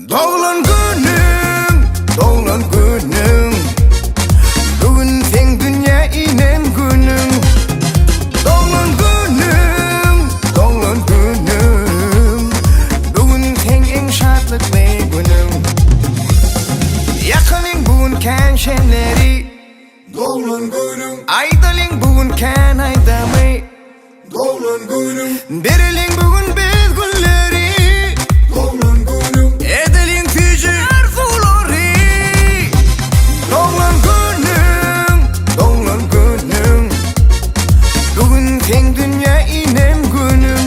Doglan günüň, doglan günüň Bu gün seň dünýä inen günüň Doglan günüň, doglan günüň Bu gün seň iň şatlykly günüň Ýakalyň bu gün kän şemleri Doglan günüň Aýdalyň bu gün kän aýdamy Doglan günüň Bereliň bu gün biz gülleri Doglan günüň Edeliň süýji arzuwlary Doglan günüň Doglan günüň Bu gün seň dünýä inen günüň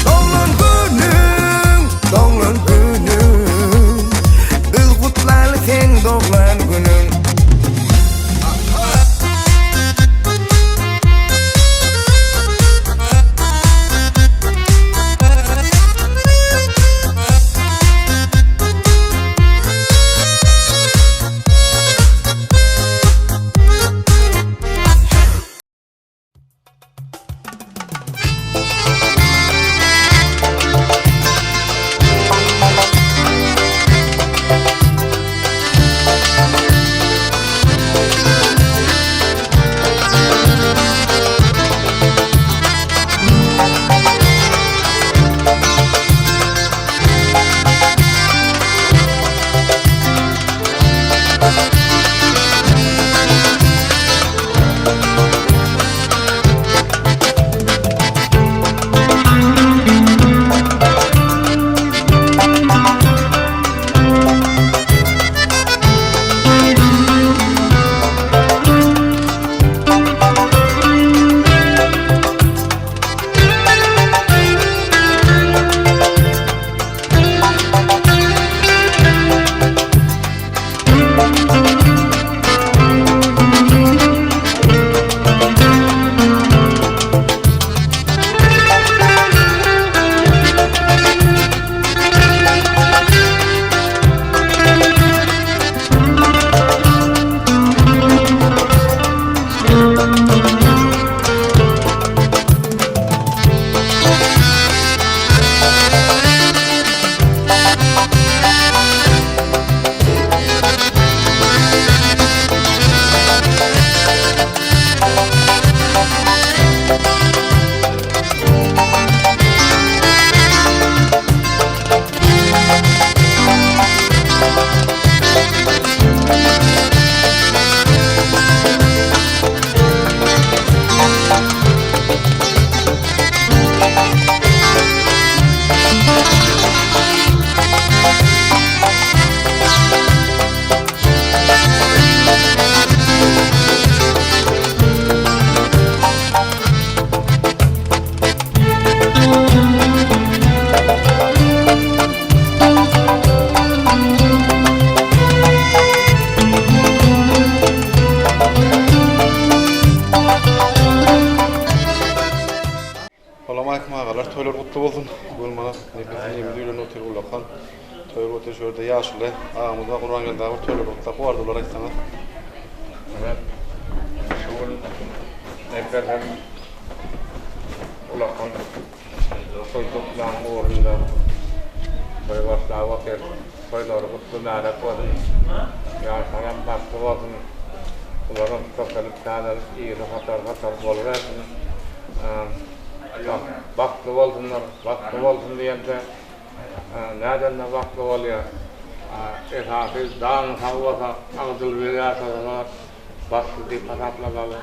Doglan günüň Doglan günüň Biz gutlaly seň doglan günüň Salam aýkym agalar toýlar gutly bolsun. Bu gün mana Nepes inimiz öýlenip otyr ullakan. Toý otyr şu ýerde ýaşuly agamyz bar Gurbangeldi aga bir toýlar gutlap bu arzuwlar aýtsaňyz. Evet. Şu gün Nepes hem ullakan toý toplaň ugrunda toý başlap otyr. Toýlary gutly märek bolsun. Ýaşlaram bagtly bolsun. Bularam köpelip täzelip yzy hatar hatar bolubersin. Bagtly bolsunlar, bagtly bolsun diýemde nädende bagtly bolýar. Esasy janyň sag bolsa, agzybir ýaşasalar bagtly diýip hasaplamaly.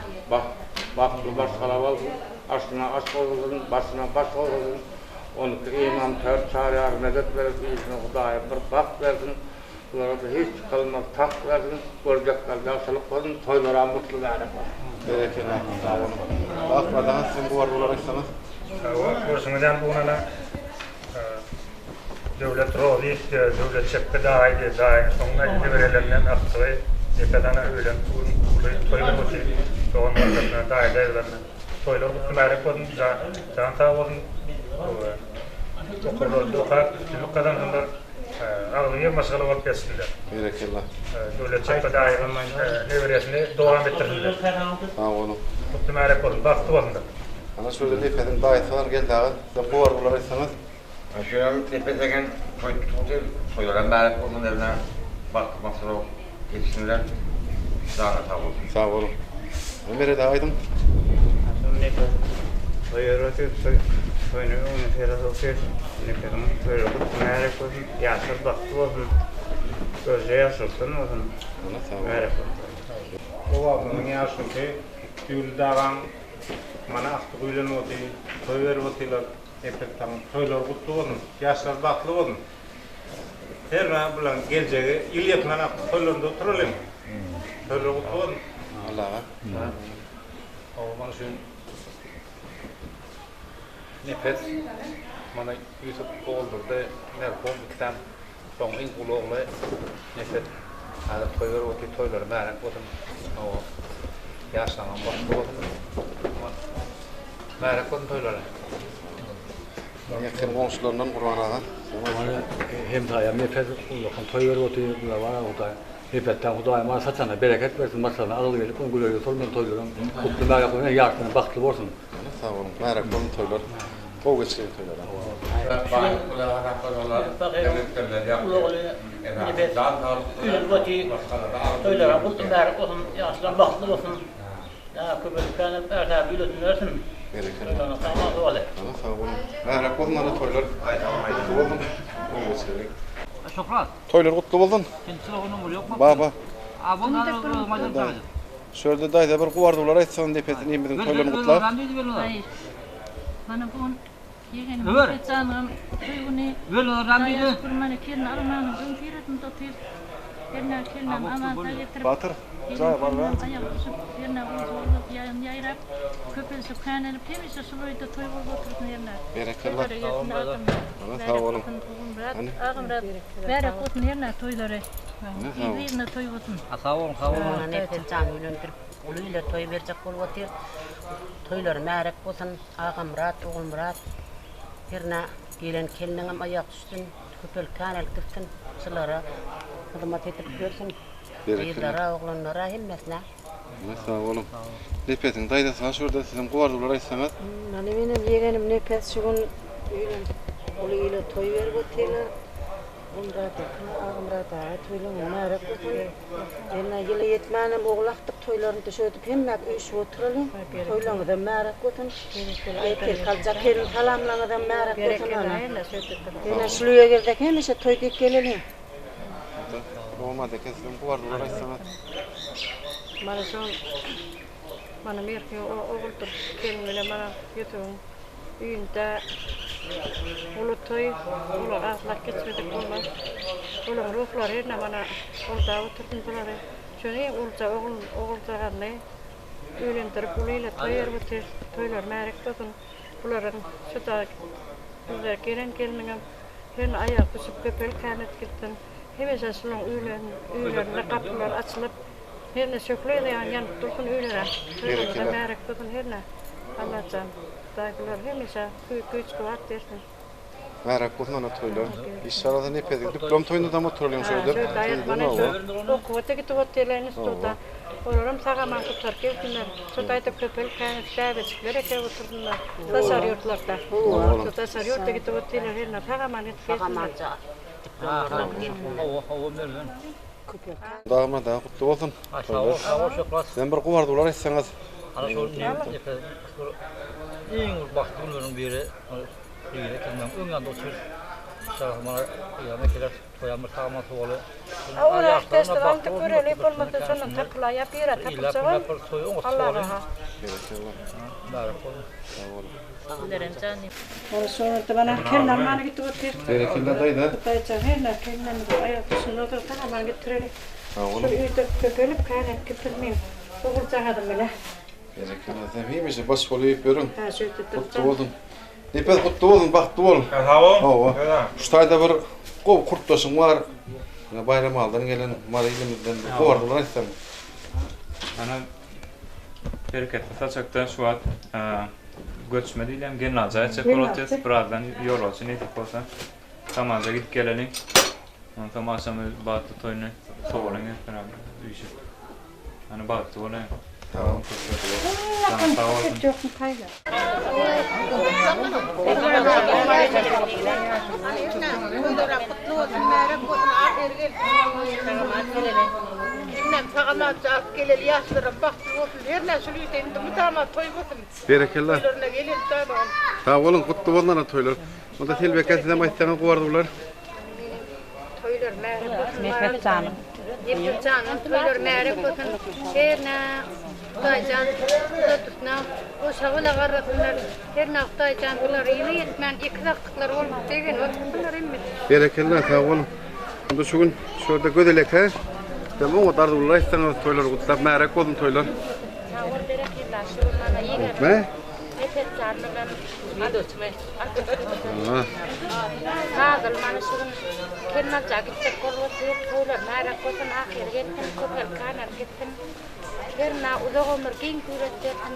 Bagtly maşgala bolsun, aşyna aş goşulsyn, başyna baş goşulsyn. Onki imam tört çaryýar medet berip işine Hudaýym bir bagt bersin. Bulara-da hiç çykalmaz tagt bersin, görjekler ýagşylyk bolsun, toýlaram mutly bärek bolsun. Berekella, sag boluň. Bagt bardaňyz, siziň bu arzuwlary aýtsaňyz. Hawa, görşüňiz ýaly bu gün ana Döwlet Rozyýew diýýär, Döwlet Çepbe daýy diýýär, daýy soňuna neberelerinden agtygy Nepes ana öýlenip bu gün uly toý bolup otyr, dogan-gardaşyna, daýy-daýzalaryna. Toýlar gutly bärek bolsun, jan sag bolsun, okuwlarynda okap üstünlik gazansynlar. Agzybir maşgala bolup geçsinler. Berekella. Döwlet Çepbe daýynyň neberesini dowam etdirsinler. Sag boluň. Gutly märek bolsun, bagtly bolsunlar. Ana şu ýerde Nepesiň daýysy bar, Geldi aga, sizem gowy arzuwlar aýtsaňyz. Şuram Nepes eken toý tutup otyr. Toýlaram mübärek bolsun eline bagtly maksada ýetişsinler. Janyňyz sag bolsun. Sag boluň. Meret aga aýdyň. Şol Nepes toý berip otyr. Toý toýuna öňüne seredip otyr. Nepesiň toýlary gutly mübärek bolsun. Ýaşlar bagtly bolsun. Gözle ýagşylykdan bolsun. Mübärek bolsun. Obamyzyň ýaşulusy Tüýli dagaň mana agtygy öýlenip otyr. Toý berip otyrlar. Nepes taňyň toýlary gutly bolsun. Ýaşlar bagtly bolsun. Hernä bulaň geljegi ýyl ýetmän agtyk toýlarynda oturalyň. Toýlar gutly bolsun. Allaga. Hawa mana şu Nepes mana Ýusup Oguldurdy merhum ikisem soň iň uly ogly Nepes häzir toý berip otyr toýlary märek bolsun hawa ýaşlaňam bagtly bolsun märek bolsun toýlary. Ýakyn goňşularyndan Gurban aga. Mana hemsaýam Nepes ullakan toý berip otyr bular bar Hudaý Nepesden Hudaýym mana saçagyna bereket bersin maşgalasyna agyz berip güler ýüz bolsun toýlaryň gutly märek bolsun ýaşlaryň bagtly bolsun. Sag boluň märek bolsun toýlar gowy geçiriň toýlary. Toýlaryň gutly märek bolsun ýaşlaryň bagtly bolsun. Berekella. Sag boluň. Mübärek bolsun ana toýlar. Gutly bolsun. Gowy geçireliň. Toýlar gutly bolsun. Baba. Şu ýerde daýza bir gowy arzuwlar aýtsaň Nepes inimiziň toýlaryny gutlap. Mana bu gün ýegenim Nepesjanyň toý güni. Hudaýa şükür mana kelin almanyň öňüsyratynda otyr. Hernä kelinem aman-sag getirip, Batyr, gelin jaý bar kelinem aýagy düşüp, hernä goja bolup, ýaýyn ýaýrap, köpelişip, känelip, hemişe şul öýde toý bolup otursyn hernä. Berekella. Toýlary gelsin Agamyrat. Sag Märek boluň. bolsun Ogulmyrat, Hany. Agamyrat. Märek bolsun hernä toýlary. Hany sag bol. Yzly-yzyna toý bolsun. Sag boluň, sag boluň. Mana Nepes jany öýlendirip, uly ile toý berjek bolup otyr. Toýlary märek bolsun, Agamyrat, Ogulmyrat. Hernä gelen kelniňem aýagy düşsün. Köpelip känelip gitsin, şulara hyzmat edip ýörsün. Gyzlara, oglanlara hemmesine. Sag boluň. Nepesiň daýzasy bar şu ýerde siziň gowy arzuwlar aýtsaňyz. Mana menem ýegenim Nepes şu gün öýlenip uly ile toý berip otyrlar. Gulmyrat aka, Agmyrat aga toýlaryň mübärek bolsun. Ýene ýyly ýetmänem ogul agtyk toýlaryny düşedip hemmäk üýşüp oturalyň. Toýlaryňyzam mübärek bolsun. Ertir saljak gelin salamlaryňyzam mübärek bolsun ana. Ene şul öýe gelsek hemişe toý diýip geleliň. Bolmaz eken siziň gowy arzuwlar aýtsaňyz. Mana şo mana merhiň oguldyr gelin bilen mana Ýusubyň öýünde uly toý olar aglap geçmedik bolmaz. Olaryň ruhlary hernä mana goldap otursyn bulary. Şöne ulja ogul oguljagazyny Öýlendirip uly ile toý berip otyr. Toýlary märek bolsun. Bularyň şu-da bize gelen gelniňem herne aýagy düşüp köpelip kän edip gitsin. Hemişe şularyň öýlerinde gapylary açylyp, herne şöhle ýaly ýanyp dursun öýlere. Toýlary-da märek bolsun herne. Allajan, Hudaý bulary hemişe güýç-kuwwat bersin. Märek bolsun ana toýlar. Işşallah Nepesiň diplom toýunda dam oturalyň şu ýerde. Şöyle aýatmana şu okuwa-da gidip otyrlar instituta. Olaram sag-aman gutaryp gelsinler. Şu taýda köpelip kän bäbejikler ekip otursynlar. Daşary ýurtlarda. Şu daşary ýurtda gidip otyrlar hernä sag-aman gidip gelsinler. Sag-amança diplomlaryny alyp gelsinler. Hawa, hawa Mergen. Dagma dagy gutly bolsun. Sag bol, sag bol Şöhrat. Sizem bir gowy arzuwlar aýtsaňyz. Ana şol Nepes iň bir bagtly günleriň biri. Gyzy ekilmeň öň ýanynda otyr. Çagasy maňa ýanyna geler, toýam bir sag-aman sowaly. A ony ähdeşdir aldyk göreli bolmasa şondan tapylaýa bira tapyljagam Allaha. Berekella. Mübärek bolsun. Sag boluň. Mana şo ýerde mana kelle almana gidip otyr. Berekella daýza. Hudaýjan hernä kellemizi aýak düşündirdi sag-aman getireli. Sag boluň. Şol öýde köpelip kän gitsin oguljagazym bile. Berekella sen hemişe baş bolup ýörüň. Hä şeýdip Gutly bolsun. Nepes gutly bolsun, bagtly bol. Sag bol. Hawa. Şu taýda bir gowy kurtdaşyň bar. Ine Baýramalydan gelen Mary ilimizden bir gowy arzuwlar aýtsaň. Ana bereketli saçakda şu wagt göçme diýilýän gelnalyja etjek bolup otyrys. Birazdan ýolagçy nesip bolsa Samaja gidip geleliň. Onsoň agşam öz bagtly toýuny sowalyň hep beraber üýşüp. Hany bagtly bolaýyň. Sag bol. Toýlaram gutly bolsun, märek bolsun, ahyry gelsin. Hernä sag-amanja alyp geleli, ýaşlaram bagtly bolsun. Hernä şul öýde indi mydama toý bolsun. Berekella. Toýlaryna geleli daýymam. Sag boluň, gutly bolsun ana toýlar. Onda Selbeke sizem aýtsaňyz gowy bolar. Toýlar märek bolsun. Nepes janyň. Nepes janyň toýlar märek bolsun. Hernä Hudaýjan uzatdysyna goşa-gola garrasynlar. Hernä Hudaýjan bular ýyly ýetmän ekiz agtyklar bolup begenip otursynlar hemmesi. Berekella sag boluň. Onda şu gün şu ýerde Gözel eke sizem oňat arzuwlar aýtsaňyz toýlary gutlap märek bolsun toýlar. Sag bol berekella şu gün mana ýegenim Nepes jan bilen Hazyr mana şu gün Kemmalja gitjek bolup otyr toýlar märek bolsun ahyry gelsin köpelip kanalyp gitsin. Hernä uzak ömür giň surat bersin.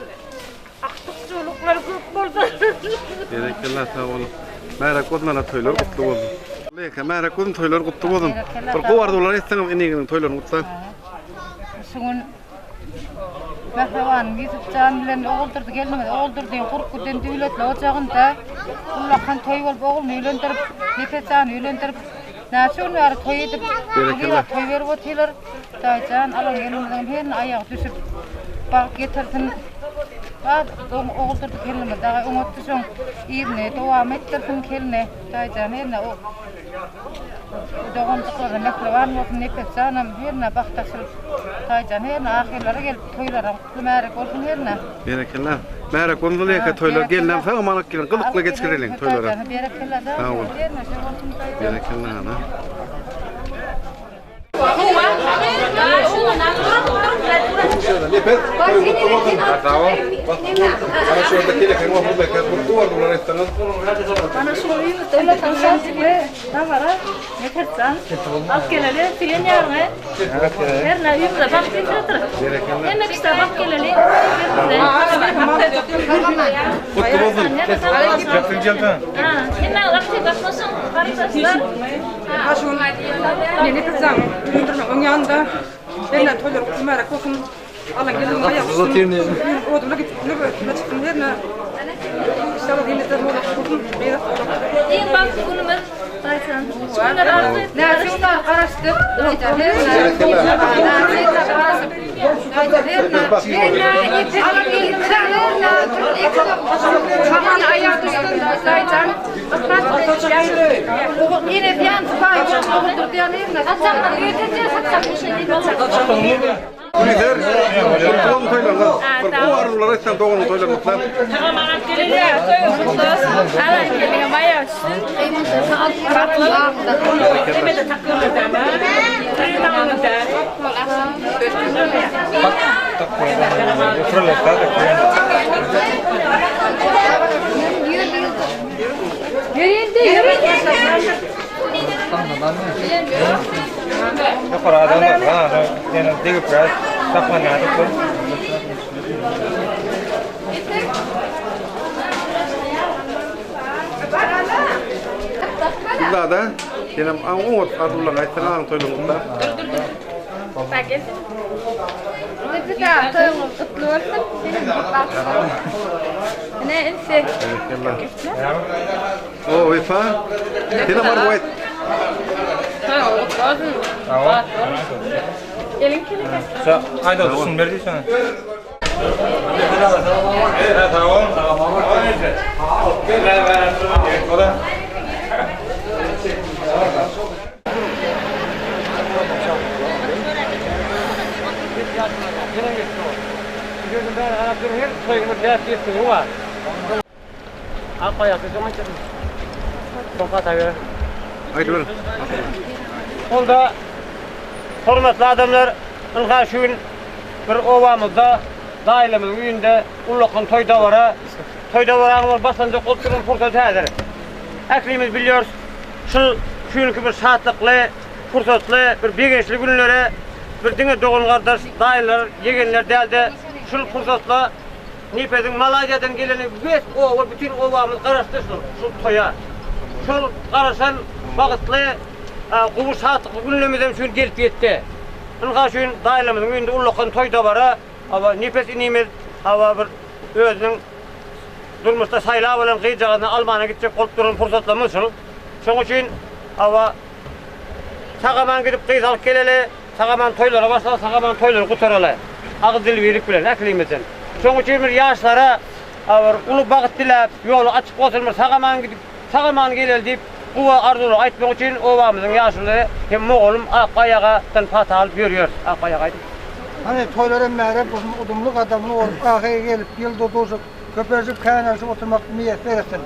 Agtyk çoluklar köp bolsun. Berekella sag boluň. Märek bolsun ana toýlar gutly bolsun. Leýke märek bolsun toýlar gutly bolsun. Bir gowy arzuwlar etseňiz iniňiziň toýlaryny gutlap. Şu gün Mähribanym Ýusupjan bilen Oguldurdy gelnimiz Oguldurdyň gurup giden döwletli ojagynda ullakan toý bolup ogluny öýlendirip Nepesjany öýlendirip näçe gün bäri toý edip Berekella. toý berip otyrlar. Hudaýjan alan gelinimiziňem herine aýagy düşüp bagt getirsin. Bar Oguldurdy gelinimiz dagy oňat düşüň yzyny dowam etdirsin gelni Hudaýjan herine doganjyklaryna mähriban bolsun Nepesjanam herine bagt açylyp Hudaýjan herine ahyrlary gelip toýlaryň gutly märek bolsun herine. Berekella. Märek bolsun Züleýha toýlar gelinem sag aman alyp geliň gyzykly geçireliň toýlary. Berekella Sag bol. Berekella ana. Mana şu öýümizde tanşançykly dabara Nepesjan alyp geleli söýen ýaryňy hernä öýümize bagt getiredir. Hemme kişä bagt geleli. Gutly bolsun. Hemme wagty gatnaşyň garyndaşlar. Meni gyzam öldürme oň ýanynda Hernä toýlar gutly mübärek bolsun Alla gelin aýak üstün Oduna gitip nöbetine çyksyn hernä Inşallah ýene-de molak bolsun gyýrat bolak. Iň bagtly günümiz Daýhan. Şu günler arzuw etdik. Näçe günler garaşdyk. Gülizer, gutly bolsun toýlaryňyz. Bir gowy arzuwlar aýtsaň doganyň toýlaryny gutlap. Gülzada, senem oňat arzuwlaryňy aýtsaň agaň toýlaryny gutlap. Toýuňyz gutly bolsun. Ine insi. Berekella. O Wepa, senem arzuw aýt. Toýuňyz gutly bolsun. Gelin keleke. Aýda şuny ber diýsene. Aýdyber. Onda hormatly adamlar, ynha şu gün bir obamyzda daýylarymyzyň öýünde ullakan toý dabara, toý dabaranyň bir başlanjak bolup duran pursaty häzir. Ählimiz bilýäris, şu şu günki bir şatlykly, pursatly, bir begençli günlere bir diňe dogan-gardaş, daýylar, ýegenler däl-de, şul pursatla Nepesiň Malaýziýadan geleni wes oba bütin obamyz garaşdy şul şul toýa. Şol garaşan bagtly gowy şatlykly günlemizem şu gün gelip ýetdi. Ynha şu gün daýylarymyzyň öýünde ullakan toý dabara hawa Nepes inimiz hawa bir özüniň. durmuşda saýlap alan gyzjagazyny almana gitjek bolup duran pursatlarymyz şul. Şoň üçin hawa sag-aman gidip gyz alyp geleli, sag-aman toýlara başlaly, sag-aman toýlary gutaraly. Agyz dil birlik bilen ählimizden. Şoň üçin bir ýaşlara bir uly bagt diläp, ýoly açyk bolsun bir sag-aman gidip, sag-aman geleli diýip, guwa arzuwlar aýtmak üçin obamyzyň ýaşululary hem mogolym Akbaý agadan pata alyp ýörýäris. Akbaý aga aýdyň. Hany, toýlar hem mährem bolsun, udumly gadamly bolup, ahyry gelip, ýylda duşup, köpelişip, känelişip oturmak miýesser etsin.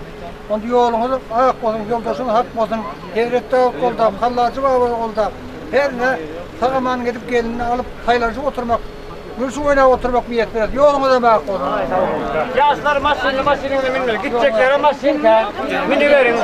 Onda ýoluňyz ak bolsun, ýoldaşyňyz hak bolsun, Hezret Dawut goldap, Hallajy baba goldap, herne sag-aman gidip gelinini alyp, saýlanyşyp oturmak, gülşüp oýnap oturmak miýesser etsin. Ýoluňyz hem ak bolsun. Ýaşlar maşynly maşynyňyza münmeli. Gitjeklere maşyn kän. Müniberiň.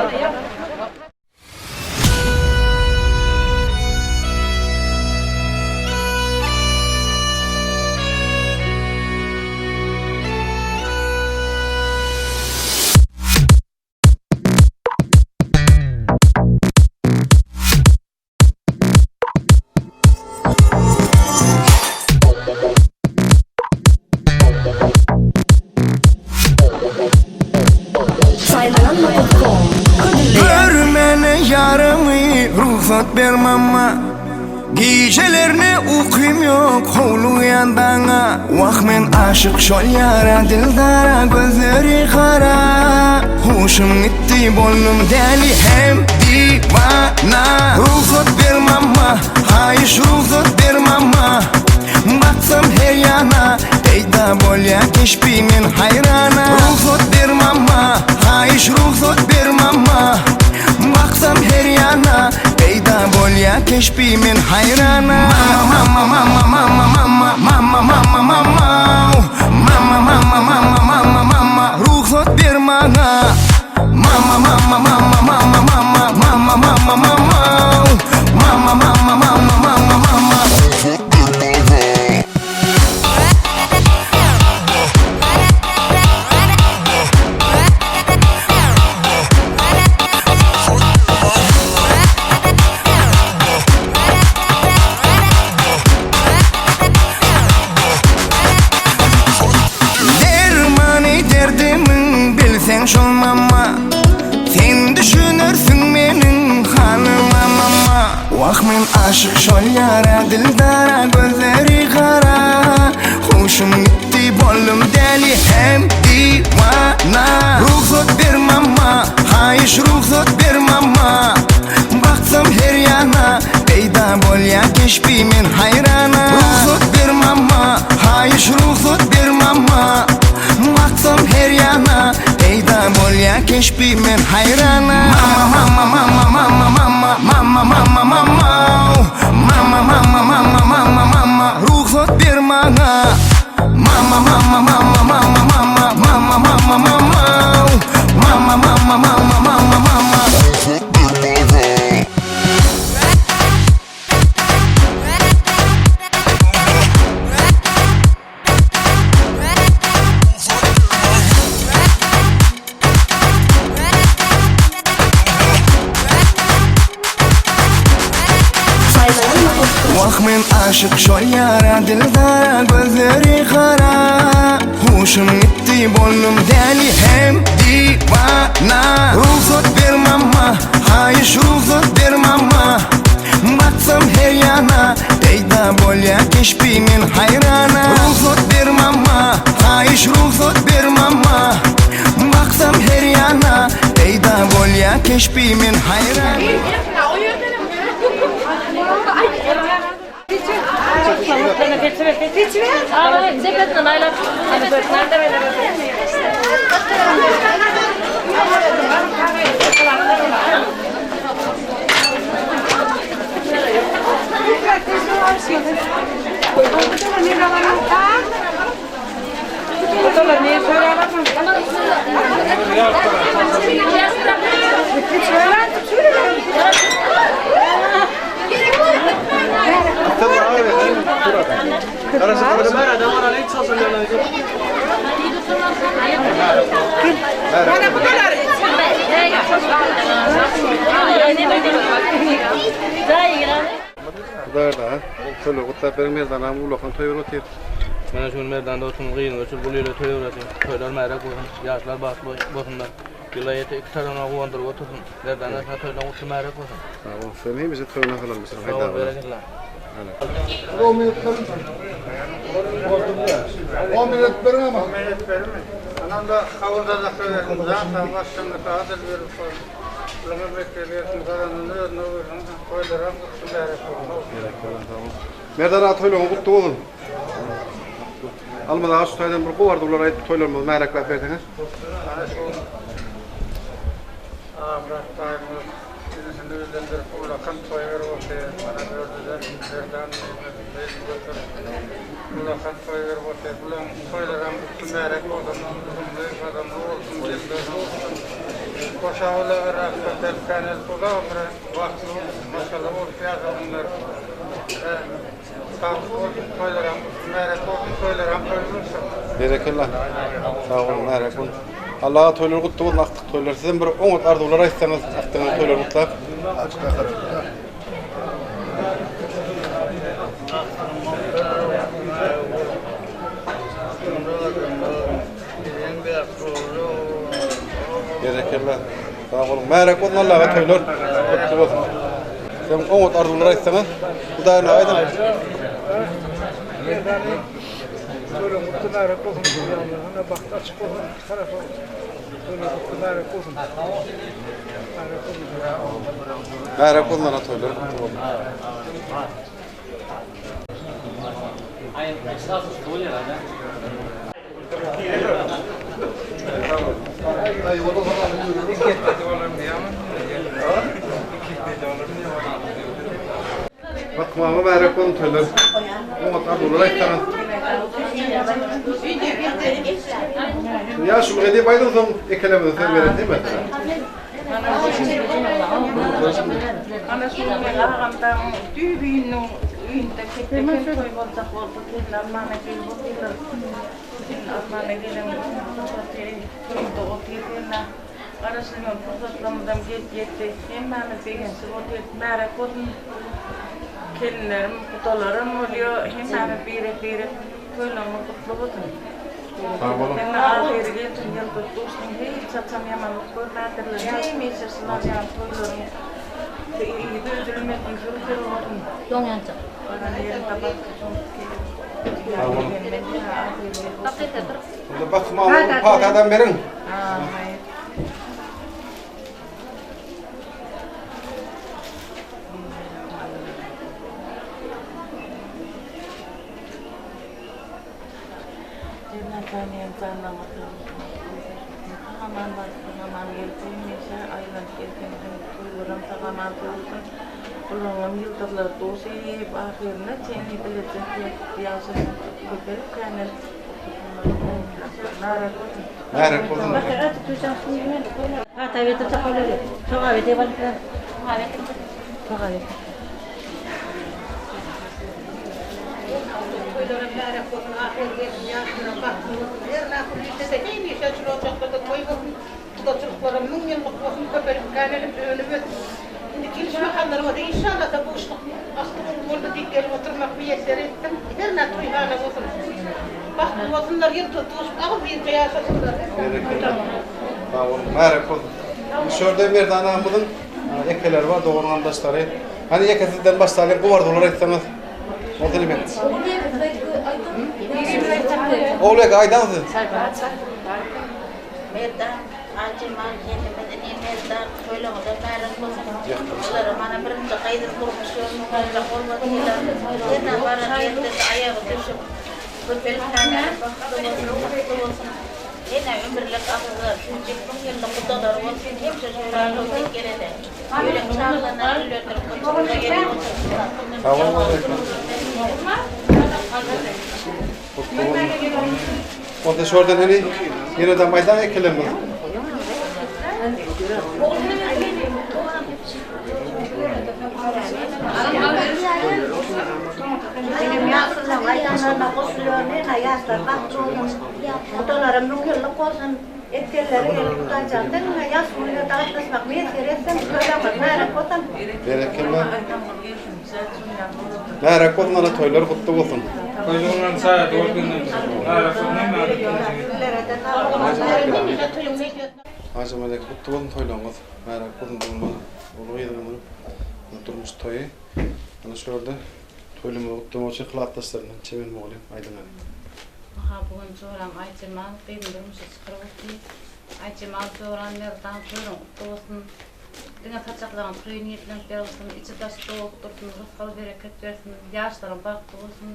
Görmäne ýarymy rugsat ber mama Gijelerine ukym ýok howlugýan daňa Wah men aşyk şol ýara dildara gözleri gara Huşum gitdi boldum däli hem diwana Rugsat ber mama haýyş rugsat ber mama Baksam her ýana peýda bolýa keşbi men haýrana Rugsat ber mama haýyş rugsat ber mama Baksam her ýana peýda bolýa keşbi men haýrana Mama mama mama mama mama mama mama Mama mama mama mama mama rugsat ber maňa Mama mama mama mama mama mama mama mama Mama mama mama mama mama Dermany derdimiň bilseň şol mama Sen düşünersiň meniň halyma mama Wah men aşyk şol ýara dildara gözleri gara Huşum gitdi boldum däli hem diwana Rugsat ber mama haýyş rugsat ber mama Baksam her ýana peýda bolýa keşbi men haýrana Rugsat ber mama haýyş rugsat ber mama Baksam her ýana peýda bolýa keşbi men haýrana Mama mama mama mama mama mama mama mama Mama mama mama mama mama rugsat ber maňa Mama mama mama mama mama mama mama mama Mama mama mama mama mama Wah men aşyk şol ýara dildara gözleri gara Huşum gitdi boldum däli hem diwana Rugsat ber mama haýyş rugsat ber mama Baksam her ýana peýda bolýa keşbi men haýrana Rugsat ber mama haýyş rugsat ber mama Baksam her ýana peýda bolýa keşbi men haýrana. Hudaýda, toýlar gutlap beriň Merdan agam ullakan toý berip otyr. Mana şu gün Merdan dostumyz gyzyny göçürip uly ile toý öwredi. Toýlar märek bolsun, ýaşlar bagtly bolsunlar. Ýyla ýete iki tarapyna guwandyryp otursyn. Merdan ata toýlaň gutly märek bolsun. Sag bol. Sen hemişe toýuna salanmyşsyň Sag bol, berekella. On minut beriň. On minut beriň ama. On minut beriň. Anam da hawada da bersin. Jan sag başyňda adyl berip koy. Ulama bekleýärsin, gazanany özüne bersin. Toýlaram gutly märek bolsun. Berekella sag bol. Merdan aga toýlaryň gutly bolsun. Almaz aga şu taýdan bir gowy arzuwlar aýdyp toýlarymyzy märekläp berseňiz. Ana şu Agamyrat daýymyz inisini öýlendirip ullakan toý berip otyr. Mana bu ýerde-de Merdan inimiz gyzyny göterip ullakan toý berip otyr. Bulaň toýlaram gutly märek bolsun, uzynly, gadamly bolsun, ýyldyzly bolsun. Goşa bolawer, köpelip känelip uzak ömre bagtly maşgala bolup ýaşasynlar. Saglyk bolsun, toýlaram märek bolsun, toýlaram toý bolsun. Berekella. Sag boluň, märek bolsun. Allaha toýlar gutly bolsun, akdyk toýlar. Sizem bir oňat arzuwlar aýtsaňyz, akdygyň toýlary gutlap. Berekella. Sag boluň. Märek bolsun Allaha toýlar gutly bolsun. Sen oňat arzuwlar aýtsaňyz, Hudaýyna aýdyň. Toýlaryň gutly märek bolsun. Ýanlaryna bagt açyk bolsun. Iki tarapa toýlar gutly märek bolsun. Märek bolsun. Märek bolsun ana toýlar gutly bolsun. Bakmaga mübärek bolsun toýlar. Oňat arzuwlar aýtsaňyz. Ýaşuly edip aýdyň soň ekelerimize söz beren diýme. Ana şu agamdan düýbüniň öýünde ketde toý boljak boldy, gelin almana gelip otyrlar. Gelin almana gelen pursaty toýunda otyr gelin. Garaşylmadyk pursatlarymyzam gelip ýetdi. Hemmämiz begenişip otyrys. Märek bolsun gelinlerim, gudalaram bolýar. Hemmämiz birek-birek toýlarymyz gutly bolsun. Sag boluň. Hemme ahyry gelsin ýyldyz duşsun hiç haçan ýamanlyk görmändirler. Hemişe şular ýaly toýlaryň yzy üzülmesin, sür-sür bolsun. Baran ýerinde bagtly Sag boluň. Onda Bakym aga patadan beriň. Sag-aman baryp, sag-aman gelip, hemişe aýlanyp gelseňiziň toýlaram sag-aman sowulsyn. Bularyňam ýyldyzlary duşup, ahyryna çenli bileje ýaşasyn, köpelip känelip otursynlar. Märek bolsun. Märek bolsun. Toýlaram märek bolsun, ahyry gelsin, ýaşlaram bagtly bolsun. Her nakul işlese hemişe şul ojaklarda toý bolsun, gudaçylyklaram müňýyllyk bolsun, köpelip känelip önüp ösüp. Indi geliş mahallar bolsa inşallasa bu işlik asly gowy boldy diýip gelip oturmak miýesser etsin. Hernä toýhana bolsun. Bagtly bolsunlar, ýyldyz duşup agyz birje ýaşasynlar. Berekella. Sag boluň. Märek bolsun. Şu ýerde Merdan agamyzyň ekeleri bar, dogan garyndaşlary. Hany eke sizden başlalyň, gowy arzuwlar aýtsaňyz. Bolsa neme? Ogulbeke aýdaň siz. Merdan, Aýjemal gelnimiz ine Merdan toýlaryňyza märek bolsun. Bulara mana birinji gyzyň durmuş ýoluny gurjak bolmadylar. Hernä baran ýerinde-de aýagy düşüp, köpelip känelip bagtly bolsun, bagtly bolsun. Hernä ömürlik agyza, süýjek müňýyllyk gudalary bolsun, hemişe şöhrat bolsun gelene. Ýürek çaglaryna öýlendirip otursa gelin otursa. Sag boluň Ogulbeke. Gutly bolsun. Onda şordan hany ýene-de maýda ekelenmiz. Menem ýaşularyň aýdanlaryna goşulýaryn, ene ýaşlar bagtly bolsun, gudalara müňýyllyk bolsun, etgenleri gelip Hudaýjan diňe ýaş günlerde gatnaşmak miýesser etsin, toýlaryňyz märek bolsun. Berekella. Märek bolsun ana toýlar gutly bolsun. Toýlugynyň şaýady bolup bildim. Märekli Hajy Malek gutly bolsun toýlaryňyz. Märekli bolsun bu gün uly gyzyňyzyň durmuş toýy. Ana şu ýerde toýlamagy gutlamak üçin klasdaşlaryndan Çemen mugallym aýdyň hany. Aha bu gün joram Aýjemal gyzyny durmuşa çykaryp otyr. Aýjemal joram Merdan toýlaryň gutly bolsun. Diňe saçaklaryň toýy niýetlenip ýazylsyn, içi daşy dolup dursun, rysgal bereket bersin, ýaşlaryň bagtly bolsun.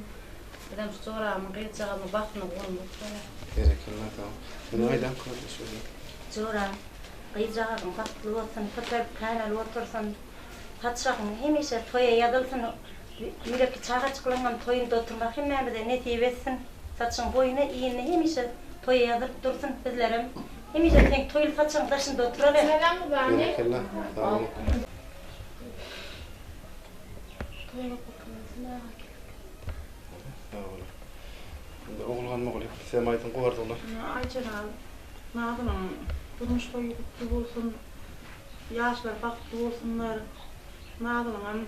Bizem şu joramyň gyzjagazynyň bagtyna guwanyp oturarys. Berekella sag bol. Muny aýdan kyrdy şu ýerde. Joram, gyzjagazyň bagtly bolsun, köpelip känelip otursyn. Saçagyň hemişe toýa ýazylsyn. Ýüreki çagajyklaryňam toýunda oturmak hemmämize nesip etsin. Saçyň boýuna inine hemişe toýa ýazylyp dursun. Bizlerem hemişe seň toýly saçagyň daşynda oturaly. Berekella sag boluň. Toýuňyz gutly bolsun aga gelin. Sag boluň. Indi Ogulhan mugallym sizem aýdyň gubardygyna. Aýjemal Nazynyň durmuş toýy gutly bolsun. Ýaşlar bagtly bolsunlar. Nazynyňam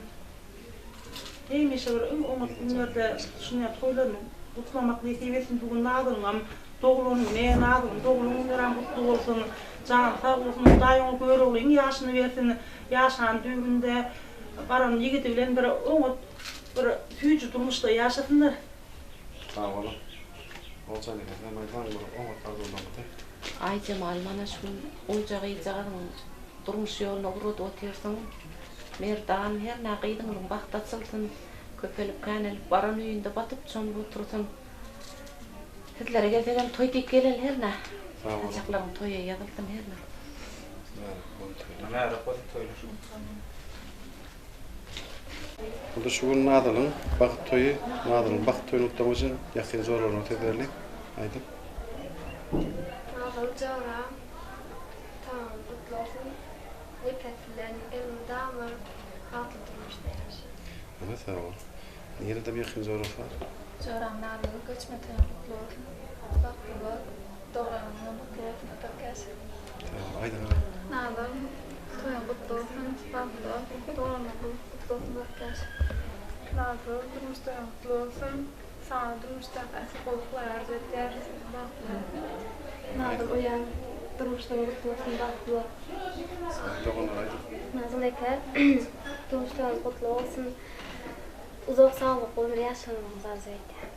Hemişe bir iň oňat günlerde şunýa toýlaryny gutlamak nesip etsin bu gün Nazylyňam doglan güni Nazylyň doglan günlerem gutly bolsun jany sag bolsun Hudaý oňa Göroglyň ýaşyny bersin ýaşan döwründe baran ýigidi bilen bir oňat bir süýji durmuşda ýaşasynlar. Sag boluň. Oguljan ene sizem aýdaň bir oňat arzuwlaryňyzy. Aýjemal mana şu gün uluja gyzjagazyň Durmuş ýoluna ugradyp otyrsyň. Merdan, hernä gyzyňyzyň bagty açylsyn, köpelip känelip baran öýünde batyp çomup otursyn. Sizlere gelsegem toý diýip geleli hernä. Sag boluň. Saçaklaryň toýa ýazylsyn hernä. Märäk bolsun toýlar. Märäk bolsun toýlar. Onda şu gün Nazalyň bagt toýy, Nazalyň bagt toýuny gutlamak üçin ýakyn joralaryna söz bereliň. Aýdyň. Nazal jora, Toýuňyz gutly bolsun. Nepes bilen elmydama bagtly durmuşda ýaşa. Ana sag bol. Nirede bir ýakyn jorasy bar? Joram Nazgül göçme toýuň gutly bolsun. Bagtly bol. Doglan günüň gutly bolsun uzak ýaşa. Sag bol. Aýdyň ana. Nazgül toýuň gutly bolsun. Bagtly bol. Doglan günüň gutly bolsun uzak ýaşa. Nazgül durmuş toýuň gutly bolsun. Saňa durmuşdaky ähli gowulyklary arzuw edýäris. Bagtly bol. Nazym uýam, durmuşyň gutly bolsun, bagtly bol. Doganlar aýdyň. Nazym eke, durmuş toýuňyz gutly bolsun. Uzak saglykly ömür ýaşamagyňyzy arzuw edýän.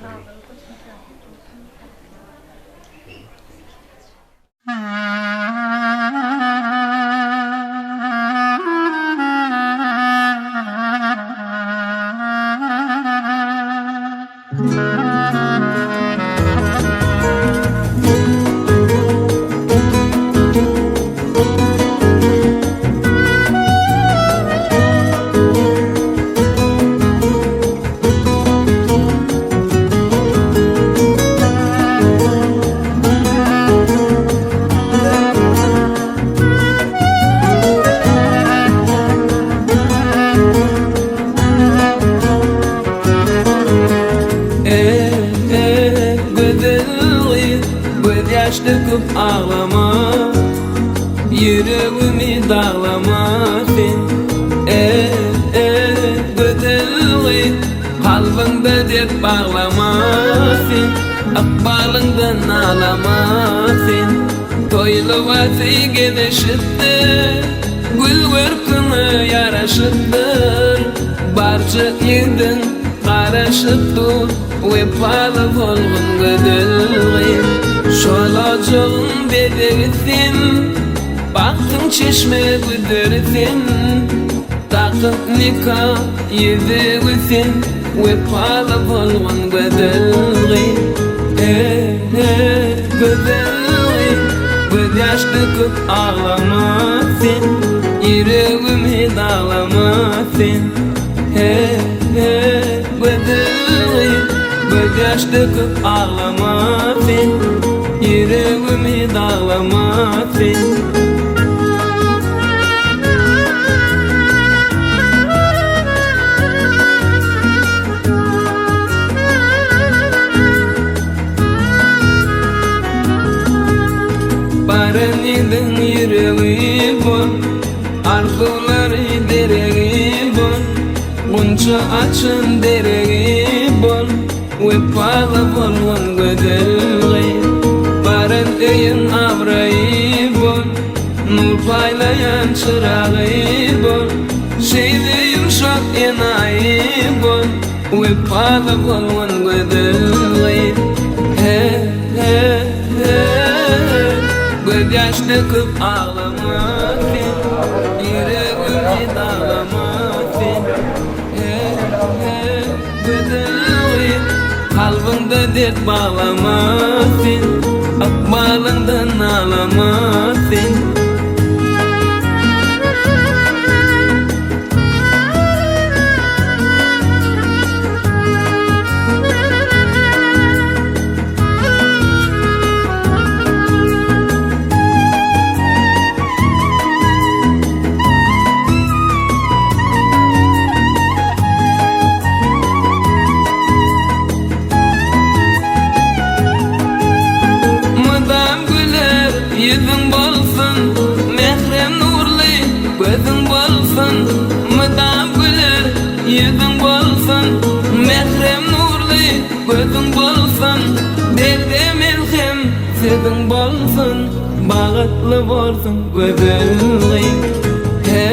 Nazym göçme toýuň gutly bolsun. Eh, gözel gyz, gözyaş döküp aglama Ýüregimi daglama sen Eh, eh, gözel gyz, Kalbyňda dert baglama sen, Ykbalyňdan nalama sen. Toý lybasy gezeşipdir, Gül görküňe ýaraşypdyr. Barja ýigdiň garaşyp dur, Wepaly bolgun gözel gyz. Şol ojagyň bezegi sen, Bagtyň çeşme güzeri sen. Takyk nika ýüzügi sen Wepaly bolgun gözel gyz Eh, gözel gyz Gözýaş döküp aglama sen Ýüregimi daglama sen Eh, gözel gyz Gözýaş döküp aglama sen Ýüregimi daglama sen. Baran ýigdiň ýüregi bol, Arzuwlary deregi bol, Gunça açan deregi bol. bol, Wepaly bolgun gözel gyz. Baran öýüň abraýy bol, Nur paýlaýan çyragy bol. Şeýle ýumşak enaýy bol, Wepaly bolgun gözel gyz. He, he, he, Göz ýaş döküp aglama sen, Ýüregimi daglama sen. He, he, gözel gyz, Kalbyňda dert baglama sen, Ykbalyňdan nalama sen. Mydam güler ýüzüň bolsun, Mährem nurly gözüň bolsun. Mydam güler ýüzüň bolsun, Mährem nurly gözüň bolsun. Derde melhem sözüň bolsun, Bagtly bolsun gözel gyz. He,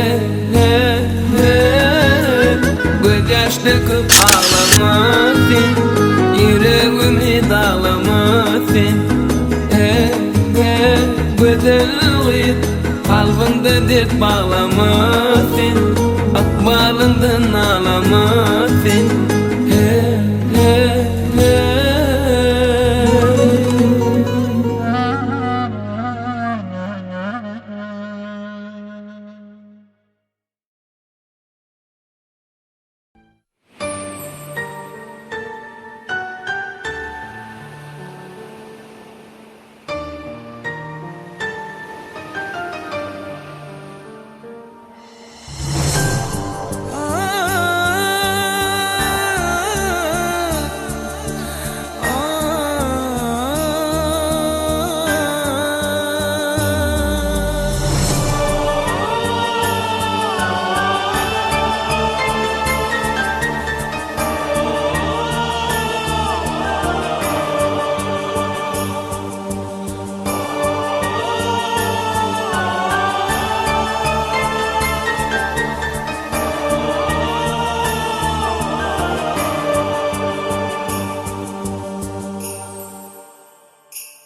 he, he, Göz ýaş döküp aglama sen, Ýüregimi daglama sen. He, he, gözel gyz, Kalbyňda dert baglama sen, Ykbalyňdan nalama sen. He, he, he.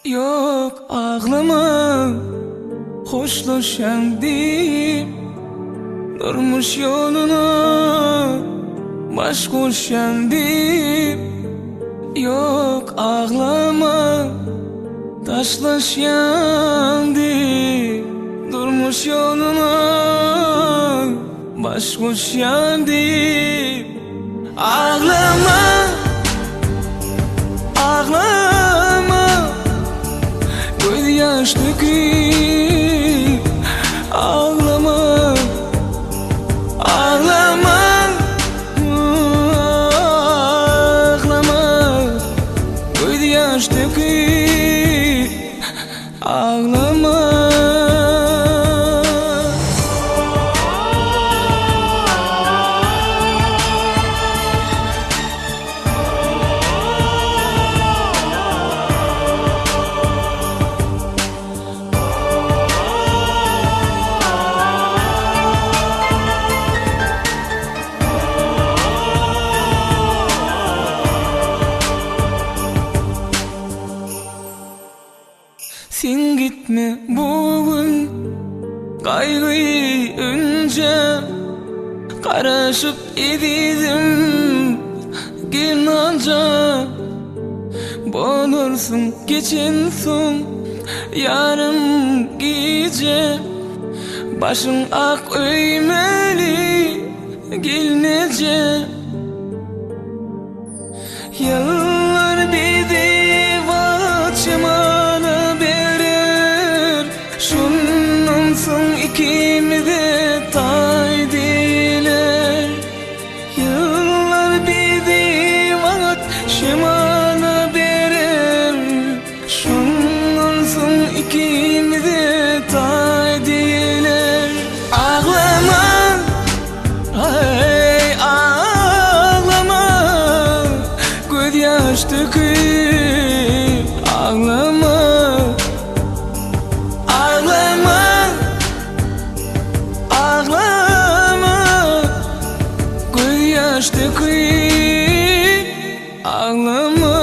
Ýok aglama hoşlaşýan diýip Durmuş ýoluna baş goşýan diýip Ýok aglama taşlaşýan diýip Durmuş ýoluna baş goşýan diýip Aglama Aglama Göz ýaş döküp aglama Aglama Aglama Göz ýaş döküp aglama. Sen gitme bu gün gaýgy önje Garaşyp ezizim gelnaja Bolarsyň geçen soň ýarym gije Başyň ak öýmeli gelneje. Ýyllar bizi wagt şemala berer, Şundan soň ikimize taý diýler. Ýyllar bizi wagt şemala berer, Şundan soň ikimize taý diýler. Aglama! Aý aglama. Sakın ağlama.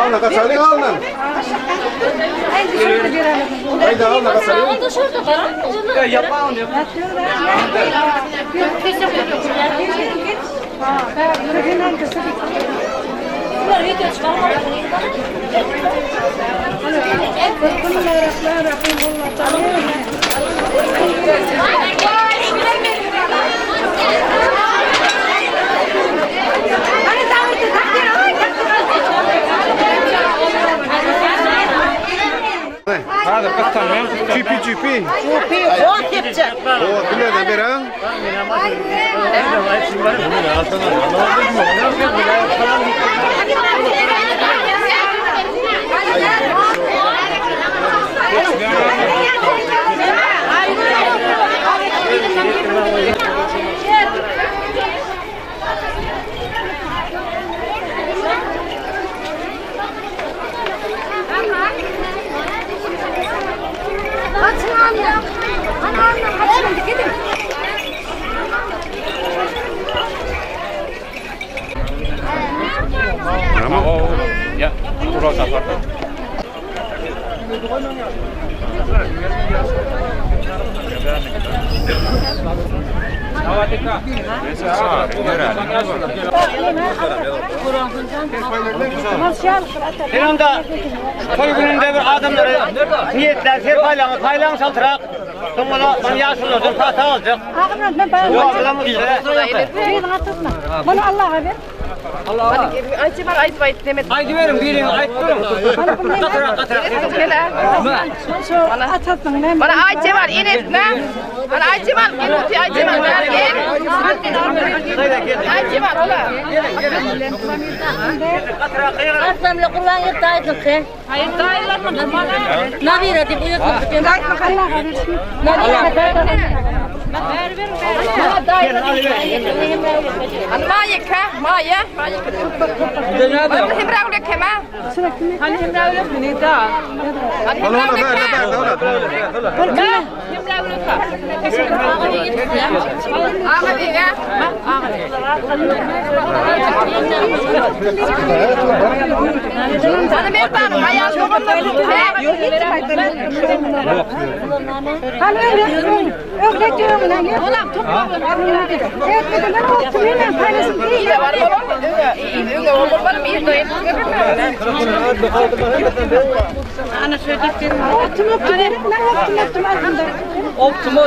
Alna kaçalyň alna. Haydi alna kaçalyň. Hadi kaçalyň. Çüpi çüpi. Çüpi, hot kepçe. O kimlerden beren? Ya, ulag tapardy. Sen onda toý gününde bir adamlary niýetler serpaýlaňy paýlaň çaltyrak. Soň ola man ýaşululardan pata aljak. Bunu Allah'a ver. Allah'a. Ayçi var ayıp ayıp demet. Aýdy beriň biriňi aýt duruň. Gatyrak gatyrak. Bana Ayçi var enesine. Bana Ayçi var gel otur Ayçi var gel. Ayçi var ola. Aslanla kurban yurtta aydın ki. Hayır dayılar mı? Navira dip uyutmak. Hani maye ka maye maye. Hani hemra ule kema. Hani hemra ule ne da? Hani hemra ule ka. Hemra ule ka. Aga diye. Aga. Hani merdan hayal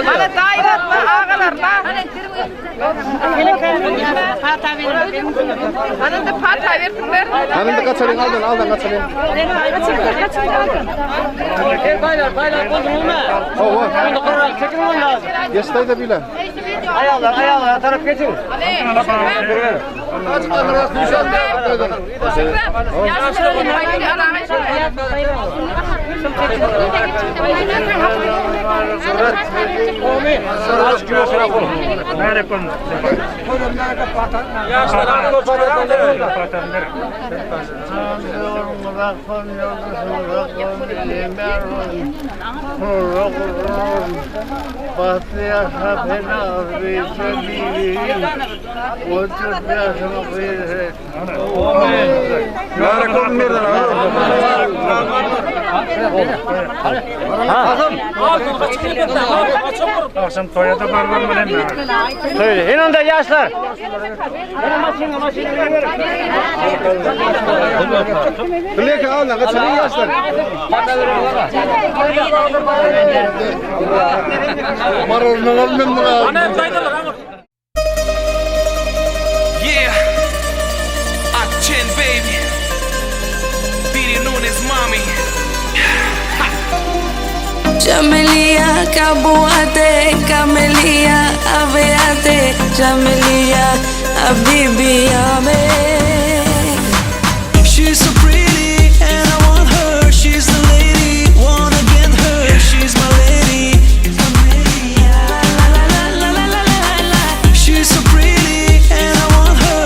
Bana dayılar, ağalar, Bana da pata versinler. Hanım da kaçalyň aldan aldan kaçalyň. Serpaýlar paýlar bolduňmy? Hawa. Onda garak çekin lazım. Geçdi da bile. Ayaklar ayaklara tarap geçin. Bahtlı yaşa fena Oturup yaşamak Mübarek olsun Merdan Akşam toya da barman bilen. Söyle. En onda yaşlar. Bilek aldan kaçalyň yaşlar. Marolunu almam buna. Yeah, Akçen baby, Biri known as mommy. Chamelia, kabuate, kamelia, aveate, chamelia, habibi, ame. She's so pretty and I want her. She's the lady, wanna get her. She's my lady. She's so pretty and I want her.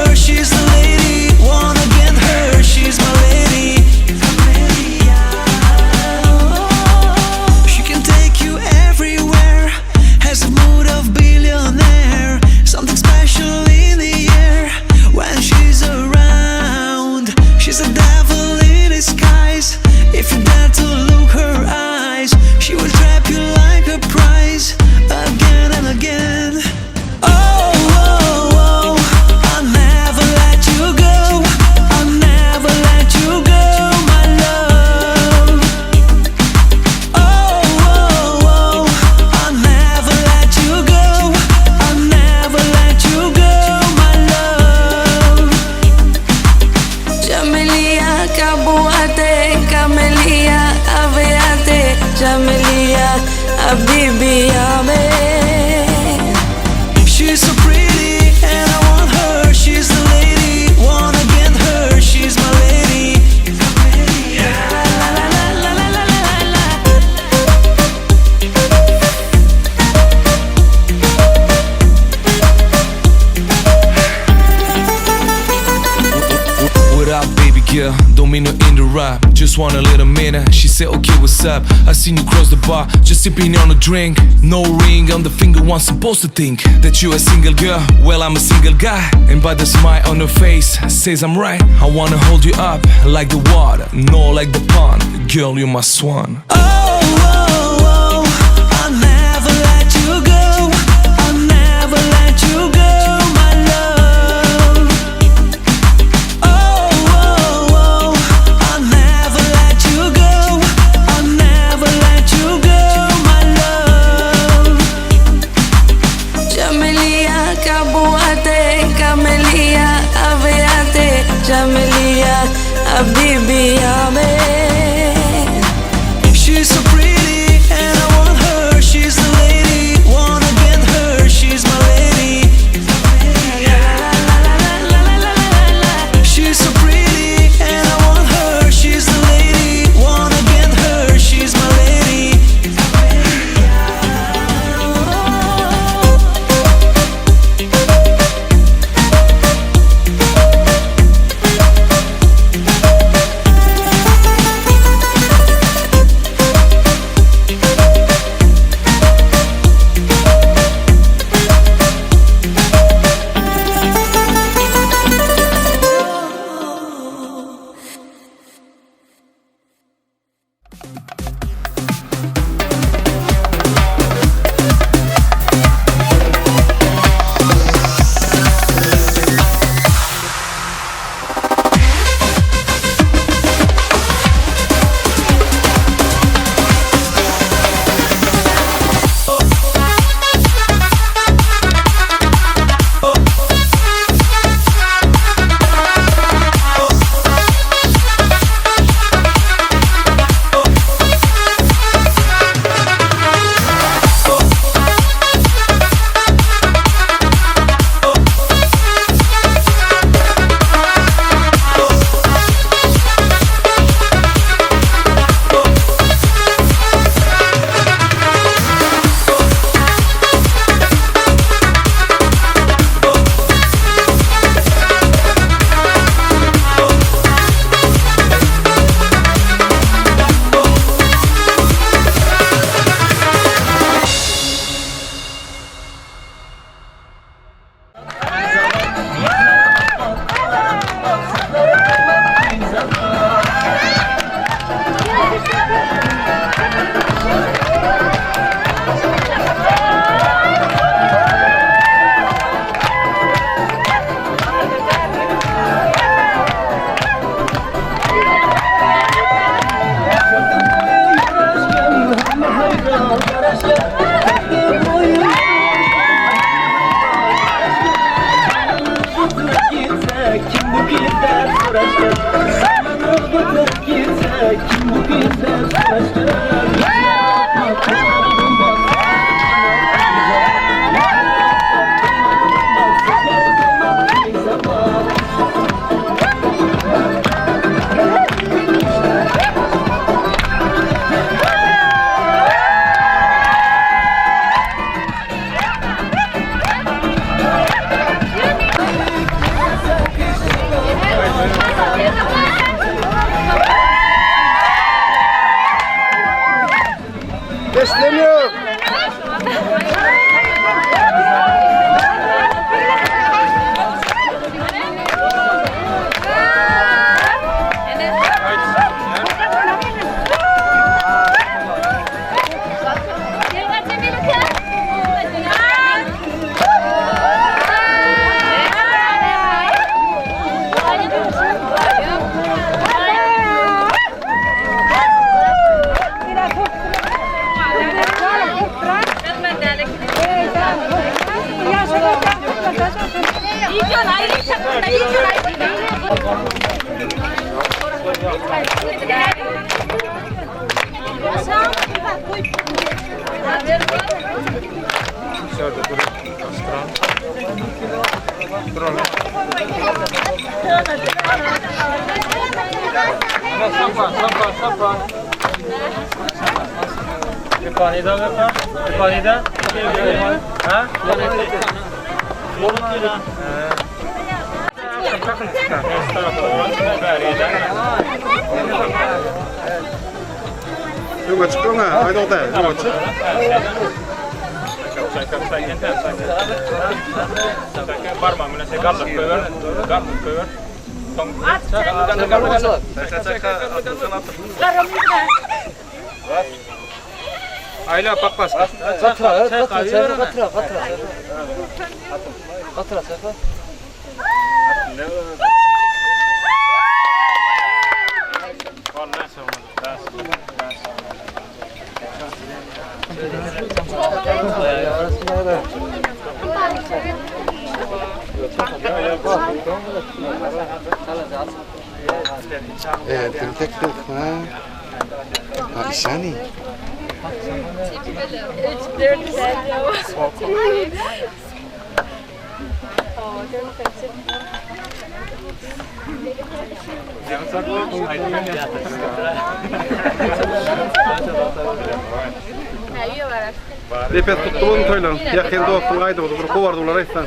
her up, just want a little minute. She said, okay, what's up? I seen you cross the bar, just sipping on a drink. No ring on the finger, one supposed to think that you a single girl. Well, I'm a single guy. And by the smile on her face, says I'm right. I wanna hold you up like the water, no like the pond. Girl, you my swan. Oh, oh, oh, I'll never let you go. I'll never let you go, my love. Oh, oh, oh, I'll never let you go. I'll never let you go, my love. Jamelia, Kabuate, Kamelia, Aveate, Jamelia, Habibi, Ame. She's so pretty and I want her. She's the lady, wanna get her. She's my lady. She's so pretty and I want her. She's the lady, wanna get her. She's my lady. Besleniyor. Öňe çyk öňe, Aýdogdy, öňe çyk. Barmagyň bilen sen galdyryp goýber. Galdyryp goýber. Soň Aýla pak başga. Gatyra, gatyra, gatyra, gatyra. Gatyra, çaýka. Ee, tek tek ha. Ha, işani. Nepes kutly bolsun toýlaryň. Ýakyn dostuň aýdygdy bir gowy arzuwlar aýtsaň.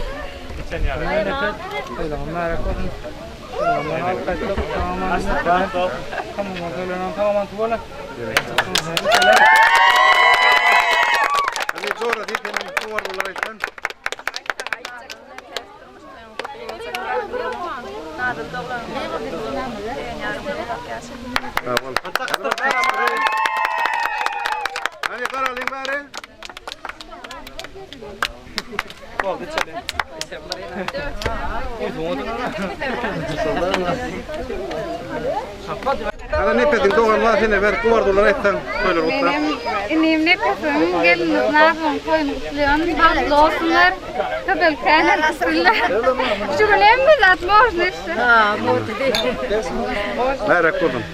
Hany jora diýip senem gowy arzuwlar aýtsaň. Sag bol. Hany garalyň bäri. Boldy içeli. Ana Nepesiň dogany bar sene berip gowy arzuwlar aýtsaň toýlar gutlap. Menem inim Nepesiň gelinimiz Nazyň toýuny gutlaýan. Bagtly bolsunlar. Köpelip känelsinler. Şu gün hemme zat można işte. Märäk bolsun.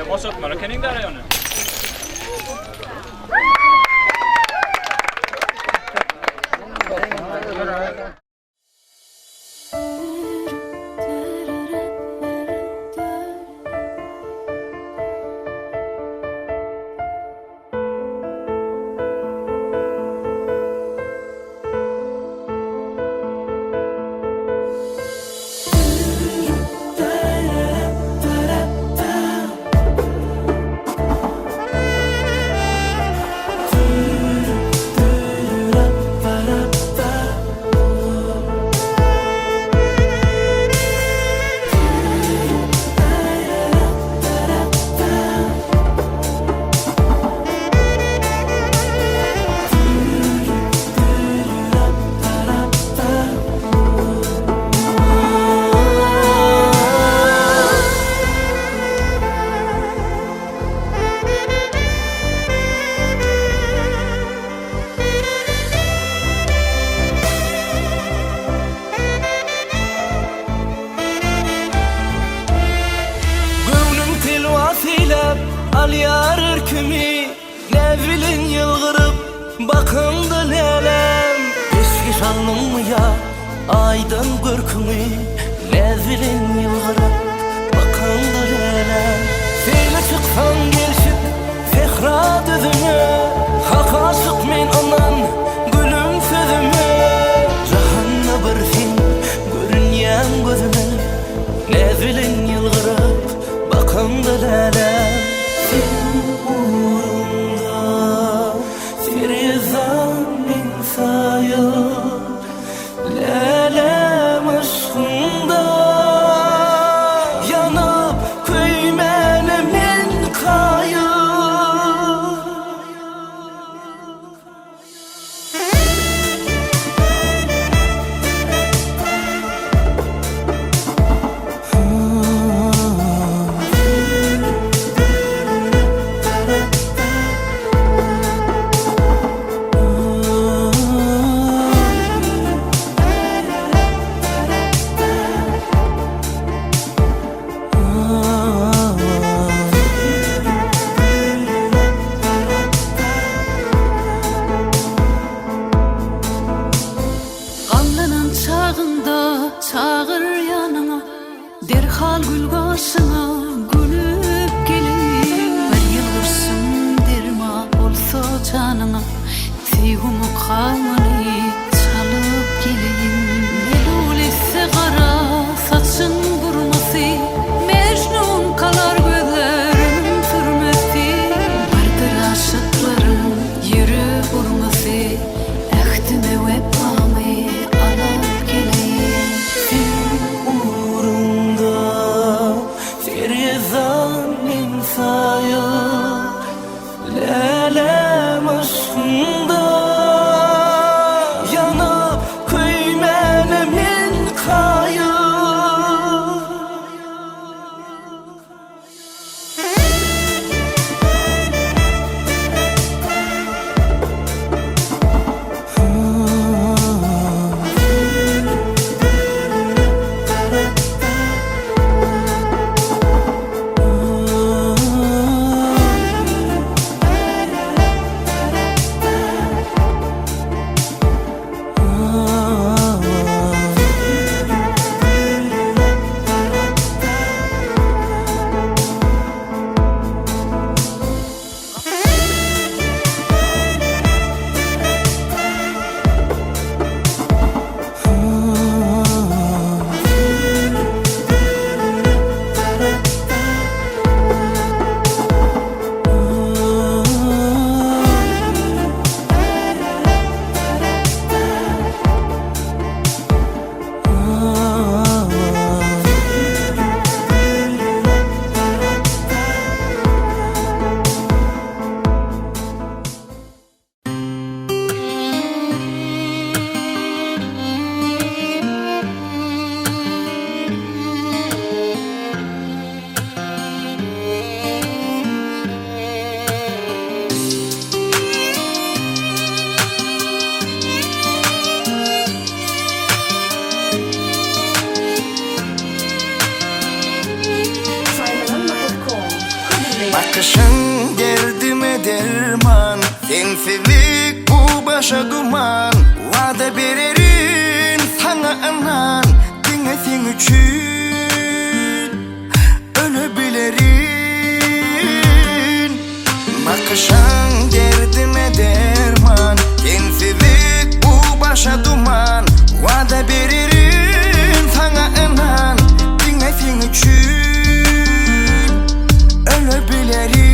Boşatmaly ekeniň däl ony. Göwnüm telwas eýläp alýar erkimi, Näz bilen ýylgyryp bakaňda läläm. Eski salnyňmy ýa aýdan görküňi, Näz bilen ýylgyryp bakaňda läläm. Seýle çyksaň gelşip sähra düzüne, Hak aşyk men ynan gülüm sözüme. Jahanda bir sen görünýäň gözüme, Näz bilen ýylgyryp bakaňda läläm. Sen ugrunda sergezdan men saýyp, Läläm yşkyňda ýanyp köýmäne men kaýyl. Gamlanan çagyňda çagyr ýanyňa, Derhal gül gaşyňa gülüp geleýin. Bir ýylgyrşym derman bolsa janyňa, Söýgümi kamyny çalyp geleýin. Melul etse. Sensizlik bu başa duman Wada bererin saňa ynan Diňe seň üçin öle bilerin Bakyşaň derdime derman Sensizlik bu başa duman Wada bererin saňa ynan Diňe seň üçin öle bilerin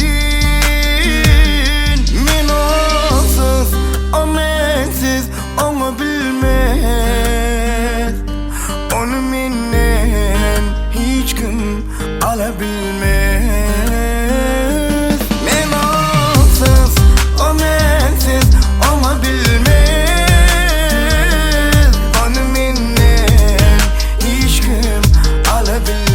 Men onsuz, o mensiz oňa bilmez Ony menden hiç kim ala bilmez Men onsuz, o mensiz oňa bilmez Ony menden hiç kim ala bilmez.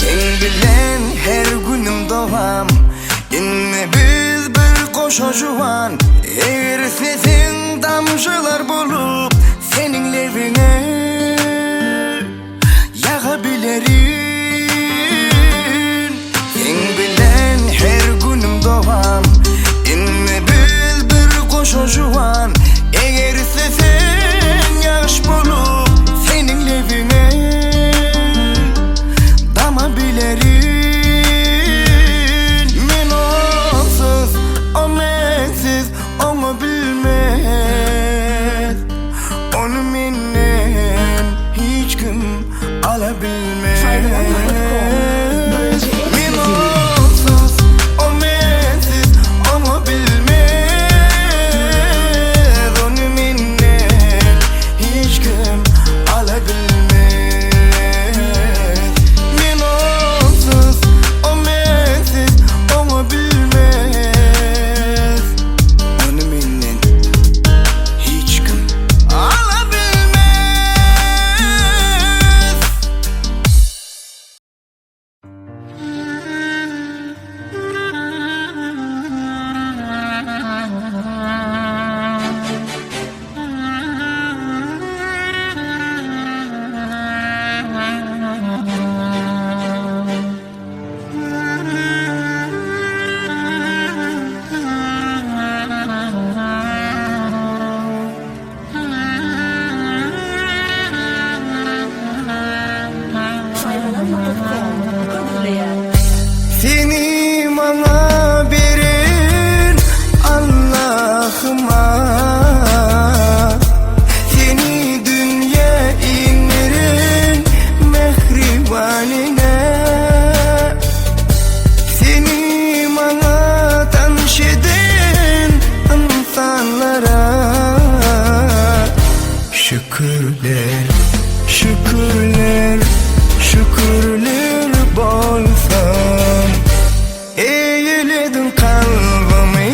Seň bilen her günüm dowam Indi biz bir goşa juwan Eger isleseň damjalar bolup Seniň lebiňe ýaga bilerin Seň bilen her günüm dowam Indi biz bir goşa juwan Eger isleseň ýagyş bolup Seniň lebiňe dama bilerin Men onsuz, o mensiz oňa bilmez Ony menden hiç kim ala bilmez Men onsuz, o mensiz oňa bilmez Ony menden hiç kim ala bilmez Men onsuz, o mensiz oňa bilmez Ony menden hiç kim ala bilmez. Seni maňa beren Allahyma Seni dünýä inderen mähriban ene Seni maňa tanyş eden ynsanlara Şükürler, şükürler, şükürler bolsun Eýlediň kalbymy,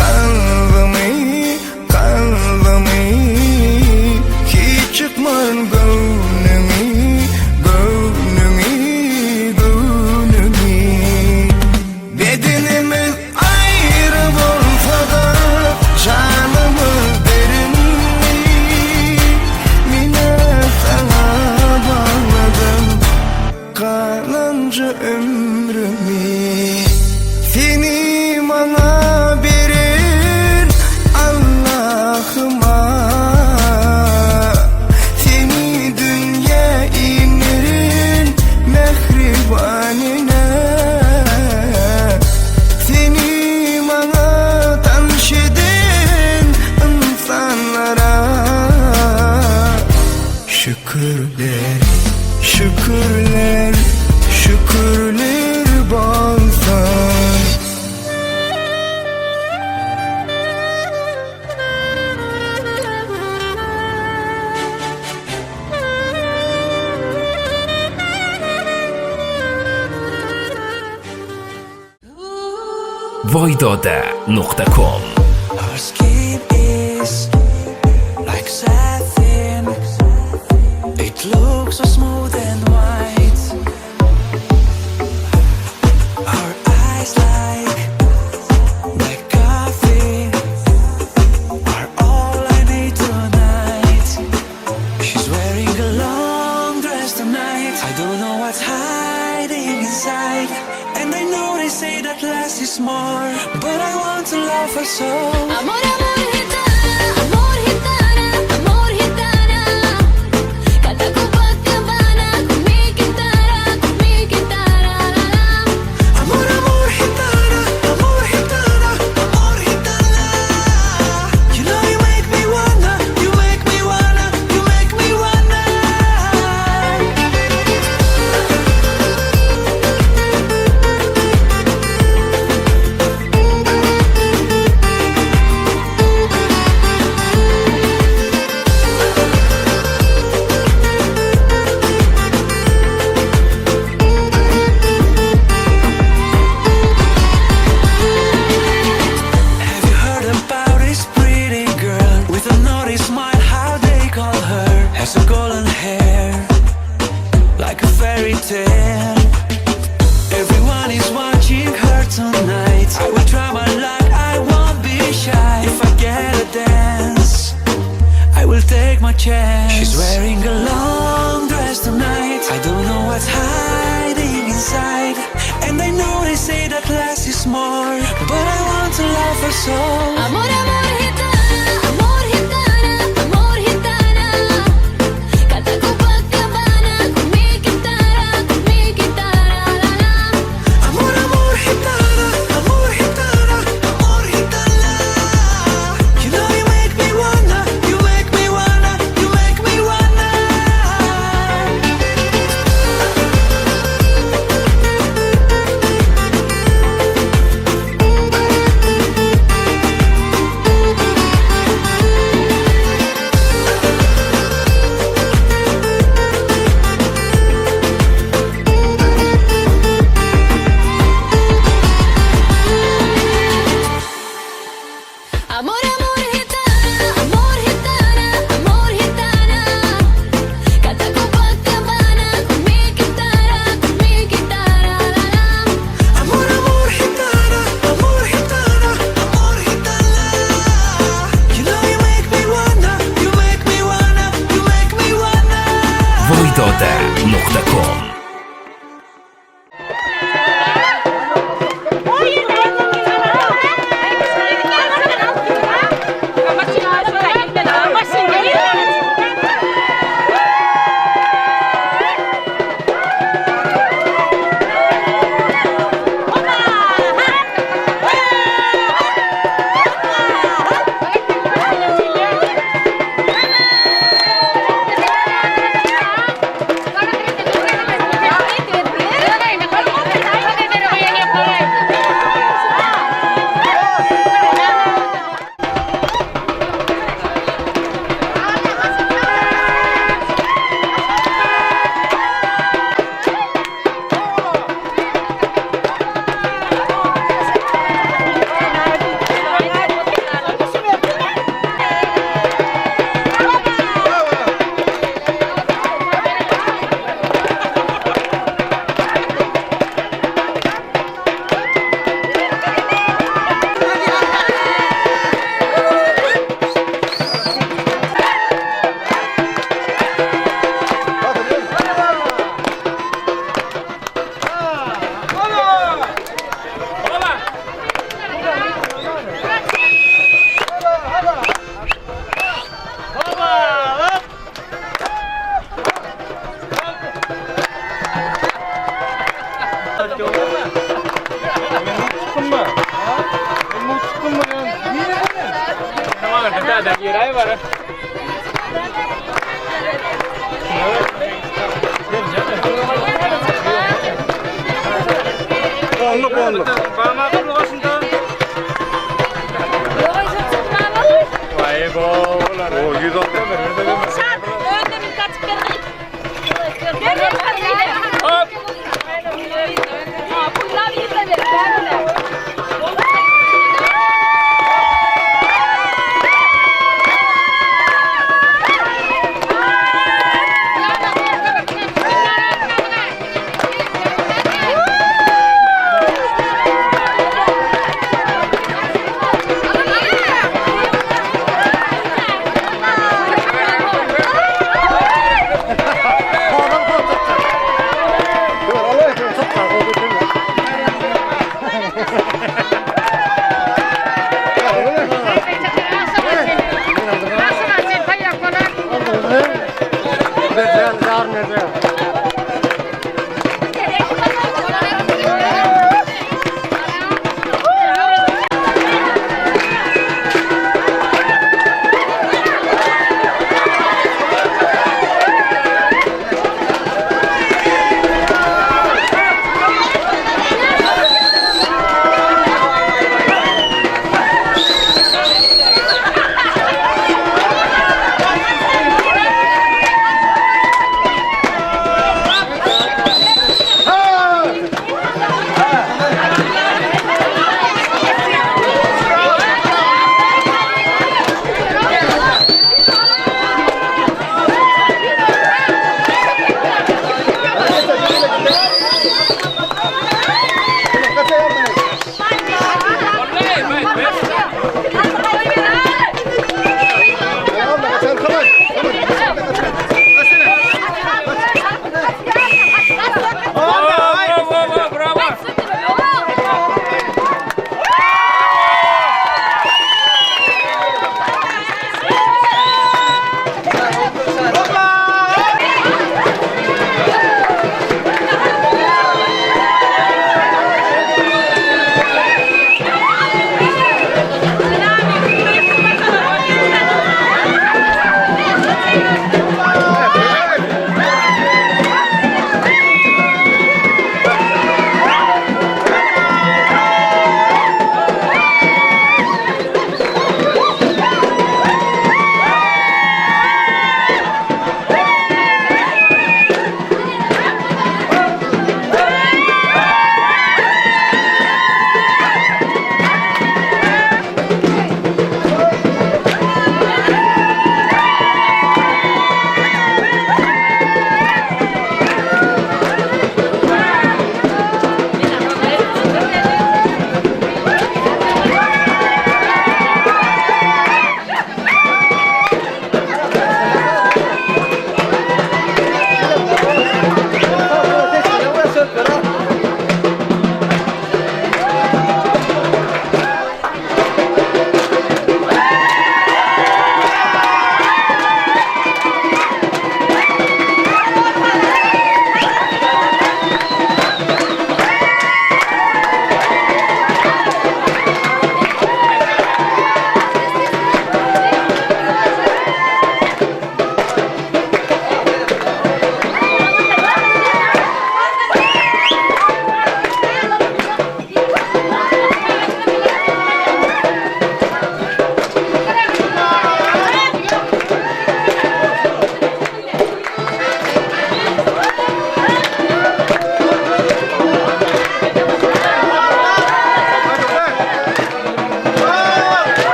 kalbymy, kalbymy Hiç çykmaryn göwnüňi, göwnüňi, göwnüňi Bedenimiz aýry bolsa-da, janymyz birinmi? Men-ä saňa bagladym galanja ömrümi. Seni maňa beren Allahyma, Seni dünýä inderen mähriban ene. Seni maňa tanyş eden ynsanlara Şükürler, şükürler, şükürler bolsun. Voydoda.com Our escape is. her so. Amor, amor gitana, amor gitana, amor gitana. Canta Copacabana con mi guitarra, con mi guitarra, la la. Amor, amor gitana, amor gitana, amor gitana. You know you make me wanna, you make me wanna, you make me wanna. Have you heard about this pretty girl with a naughty smile? How they call her? Has a golden hair, like a fairy tale. Everyone is watching her tonight. I will try my luck, I won't be shy. If I get a dance, I will take my chance. She's wearing a long dress tonight. I don't know what's hiding inside. And I know they say that less is more, but I want to love her so. Amor, amor gitana, amor gitana, amor gitana. Canta Copacabana con mi guitarra, con mi guitarra, la la. Amor, amor gitana, amor gitana, amor gitana. You know you make me wanna, you make me wanna, you make me wanna. Amor, amor gitana, amor gitana, amor gitana. Canta Copacabana con mi guitarra, con mi guitarra, la la. Amor, amor gitana, amor gitana, amor gitana. You know you make me wanna, you make me wanna, you make me wanna. Voidoda.com Onluk onluk. Vay bo. O 110.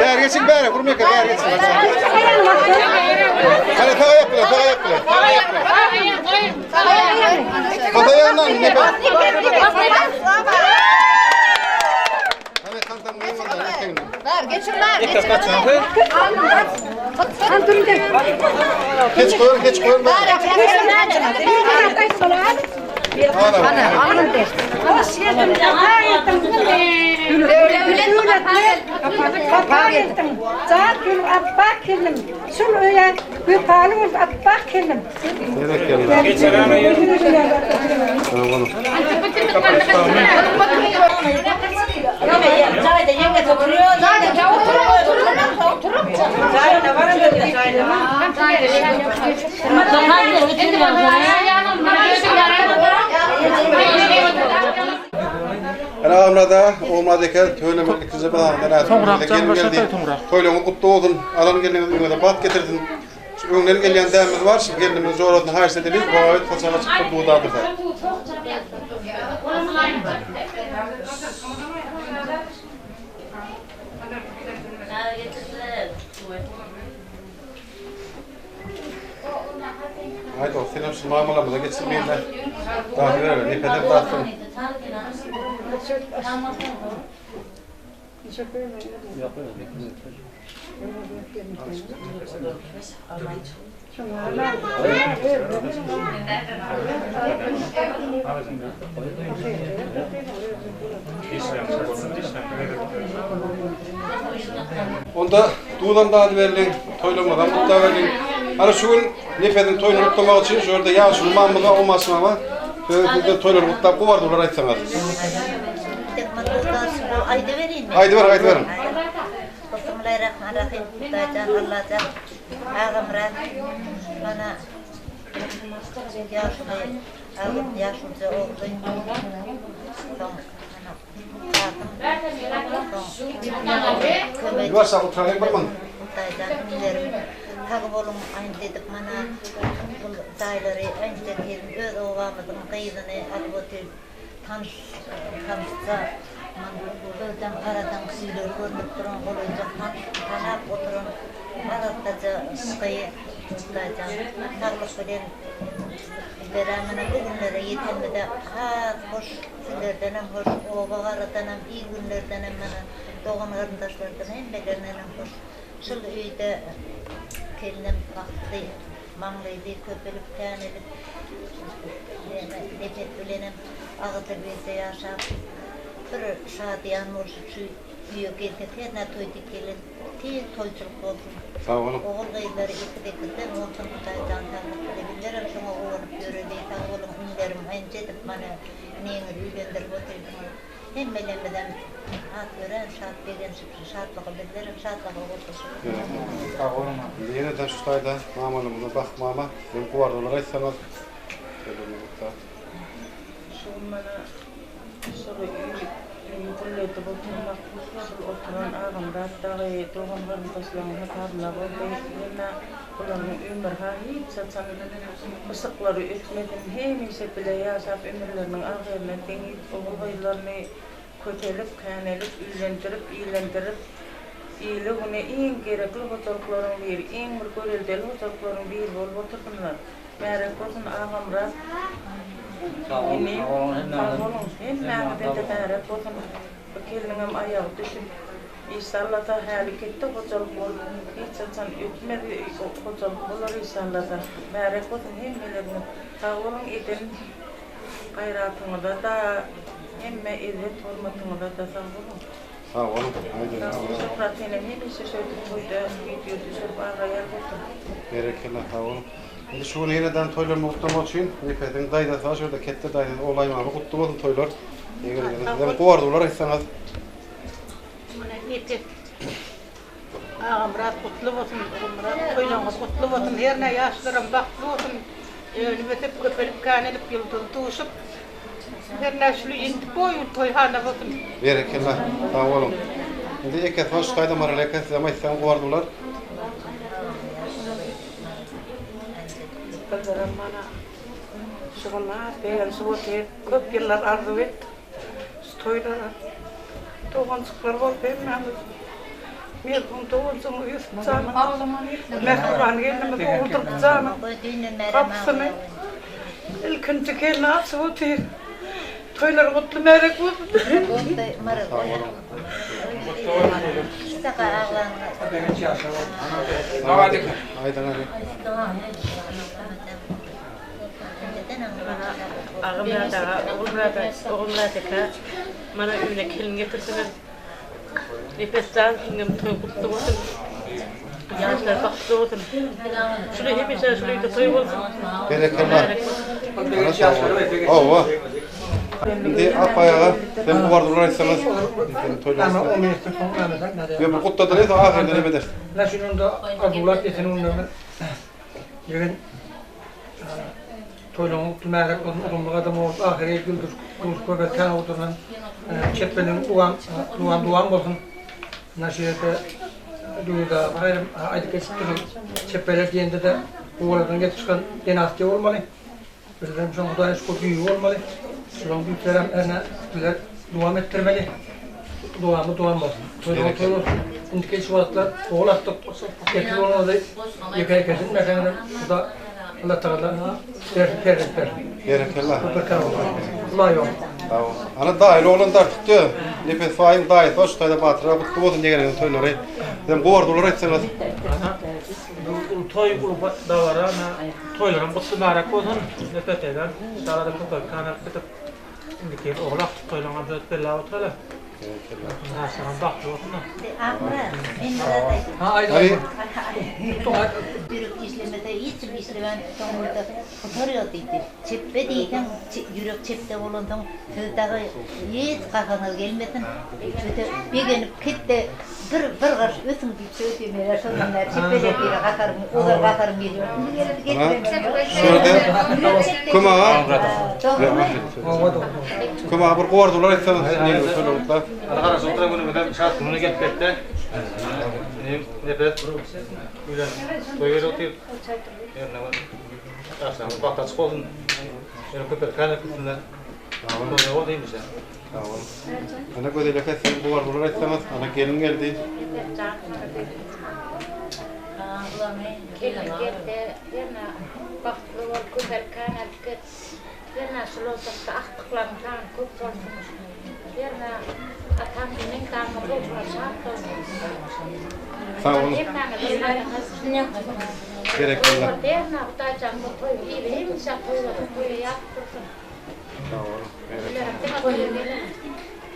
Bäri geçiň bäri, Gurmy eke bäri geçiň. Hadi sag aýak bilen, sag aýak bilen. Sag aýak bilen. Sag aýagyndan Nepes. Bar, geçin bar, geçin. Geç koyun, geç koyun. Hoş geldin, safa geldin. Safa geldin. Can gül appak geldim. Şul öýe wepaly bolup appak geldim. Ene Agamrada, Ogulmyrat eke töwlemeli ikinji bazarynda nädip Soňrak gelin jaňlaşa geldi. soňrak. Toýlaryňyz gutly bolsun. Alan gelniňiz öňüňize bagt getirsin. Şu öňden gelýän däbimiz bar, şu gelnimiz jorasyny haýyşt edeliň, wagayt saçaga çykyp bir duz adyrsa. Aýt ol senem şu mamalarymyza geçsin birine. Dagy berer, nepedem datsyn. Onda duzam dady berliň, toýlamazam gutla berliň. Ana şu gün Nepesiň toýuny gutlamak üçin şu ýerde ýaşuly mamamyz bar, Omaş mama. Siz sizden toýlary gutlap gowy arzuwlar aýtsaňyz. Aýdyber, aýdyberiň. Bismillahirrahmanirrahim. Hudaýjan, Allajan, Agamyrat, mana ýaşuly, agam ýaşuluja ogly, soň Ýuwaşja oturalyň bir mun. Hudaýjan inilerim sag boluň aýnt edip mana bul jaýlary aýnt edip öz obamyzyň gyzyny alyp otyr tanyş tanyşça man özem garadan küýleri görnüp duran golaýjak tanyş tanap oturan arassaja gyz Hudaýjan saglyk bilen bizlere mana bu günlere ýetenimize has hoş Sizlerdenem hoş, oba-garadanam, il-günlerdenem mana dogan-garyndaşlardan hemmelerindenem hoş. Şul öýde gelnim bagtly, maňlaýly, köpelip, känelip, näme, Nepes bilenem agzybirde ýaşap, bir şadyýan bolşup şu öýe gelsek, hernä toý diýip gelen tiz toýçulyk bolsun. Sag boluň. Ogul-gyzlary ekiz-ekizden bolsun, Hudaý jan saglyk bile bizlerem şoňa guwanyp ýöreli. Sag boluň inilerim, enje edip mana Iniňizi öýlendirip otyrsyňyz. Hemmelemizem has örän şat begenşip şu şatlyga bizlerem şatlyga goşulyşyp. Sag boluň. Indi ýene-de şu taýda mamalymyza Bah mama siziň guwardylar aýtsaňyz. Toýlaryňyz gutla. Şu gün mana şol öýi gülledip oturmak şol oturan Agamyrat dagy dogan-garyndaşlaryň hasabyna boldy. Ýöne bularyň ömri-ha hiç haçan Yşyklary öçmesin, hemişe bile ýaşap ömürleriniň ahyryna deňiz ogul-gyzlaryny kötelip, känelip, üýlendirip, iýlendirip, ile-güne iň gerekli hojalyklaryň biri, iň bir göreldeli hojalyklaryň biri bolup otursynlar. Bärek bolsun Agamyrat inim, sag boluň, hemmäňize-de bärek bolsun. Bu gelniňem aýagy düşüp, Işallasa häli ketde hojalyk bolup hiç haçan ötmez hojalyk bolar işallasa Bärek bolsun hemmeleriňiz sag boluň eden gaýratyňyzada hemme ezzet hormatyňyzada sag boluň. Sag boluň aýdym Sag bol Şöhrat senem hemişe şeýdip toýda wideo düşürip arraýar otur. Berekella sag boluň. Indi şu gün ýeneden toýlaryny gutlamak üçin Nepesiň daýzasy bar şu ýerde ketde daýzasy Ogulaý mama gutly bolsun toýlar. Eger sizem gowy arzuwlar aýtsaňyz. Muny Nepes Agamyrat gutly bolsun, Ogulmyrat toýlaryňyz gutly bolsun, hernä ýaşlaram bagtly bolsun, önüp ösüp, köpelip, känelip, ýyldyz duşup, hernä şuly indi boý toýhana bolsun. Berekella, sag boluň. Indi ekesi bar şu taýda Maral eke sizem aýtsaň gowy arzuwlar. Bizlerem mana şu gün has begenişip otyrys, köp ýyllar arzuw etdik şu toýlara. Doganjyklar bolup hemmämiz merhum doganjygymyz Ýusup janyň, mähriban gelnimiz Oguldurdy janyň gapysyny ilkinji gelni açyp otyr. Toýlary gutly märek bolsun. Agam daga, Ogulmyrat Ogulmyrat aka mana öýüne gelin getirdiňiz. Nepes jan siziňem toý gutly bolsun. Ýaşlar bagtly bolsun. Şuly hemişe şul öýde toý bolsun. Berekella. Hawa. Indi Akbaý aga, sen bu barada bir aýtsaňyz. Ýok, bir gutladyň, ahyrynda neme edersiň? Näme üçin onda arzuwlap ýeten günlerimiz Ýegen toýlaryň gutly mährem bolsun, uzynly gadam bolup, ahyry güldür duş köbek kän oturnan çepbeniň duwan duwan duwan bolsun. Mına şu ýerde Döwürde gaýrym aýdyp geçipdir, çepbeler diýende-de gowalardan gelip çykan dinastýa bolmaly. Bizem şoň Hudaýa şükür düýbi bolmaly. Şolaň düýplerem ene bizler dowam etdirmeli. Dowamly dowam bolsun. Toýlaryň toý bolsun. Indiki şu wagtlar ogul atdyk. Ýeke bolmady. Ýeke ýekesin meseňem Huda Allah Tagala bersin perzent bersin. Berekella. Hudaý ýok. Sag bol. Ana daýyly oglan dartykdy. Nepes baýyň daýysy bar şu taýda Batyr aga gutly bolsun ýegeniňiziň toýlary. Sizem gowy arzuwlar aýtsaňyz. Ana bu uly toý uly dabara ana toýlaryň gutly mübärek bolsun. Nepes egen. Inşallah köpelip kanalyp gidip Indiki ýyl ogul agtyk toýlaňam söz belläp oturaly. Ýaşlaryň bagtly bolsunlar. Akmyrat, men bir zat aýdaýyn. Ha, aýt, aýt. Ýürek işlemese hiç kim işlemän soňunda gutarýar diýdi. Çepbe diýseň, ýürek çepde bolansoň siz dagy hiç gaharyňyz gelmesin. Öte begenip ketde bir bir garş ösüň diýip söz diýmeýär. Şondan bäri çepbeler diýre gaharym, ozal gaharym gelýär. Indi gelip getiremem. Şu ýerde Kömek aga. Kömek aga bir gowy arzuwlar aýtsaňyz ýeňil şöyle gutlap. Ana garaşyp oturan günümizem şat gününe gelip ýetdi. Inim Nepes öýlen toý berip otyr. Ýerine ýaşlarymyz bagty açyk bolsun. Ýöne köpelip kän ötüpsinler. Toýda bol diýmişe. Sag boluň. Ana Gözel eke siz gowy arzuwlar aýtsaňyz. Ana gelin geldi. Gelin geldi. Ýene bagtly bol, köpelip kän git. Hernä şul ojakda agtyklaryň sany köp bolsun. Hernä ataň eneň daňyň ruhuna şat bolsun. Sag boluň. Hemmäňiz ylgadyňyz. Berekella. Hernä Hudaýjan bu toý ili hemişe toý bolsun, toýa ýazyp dursun. Sag boluň. Bilerim diňe toýa geliň.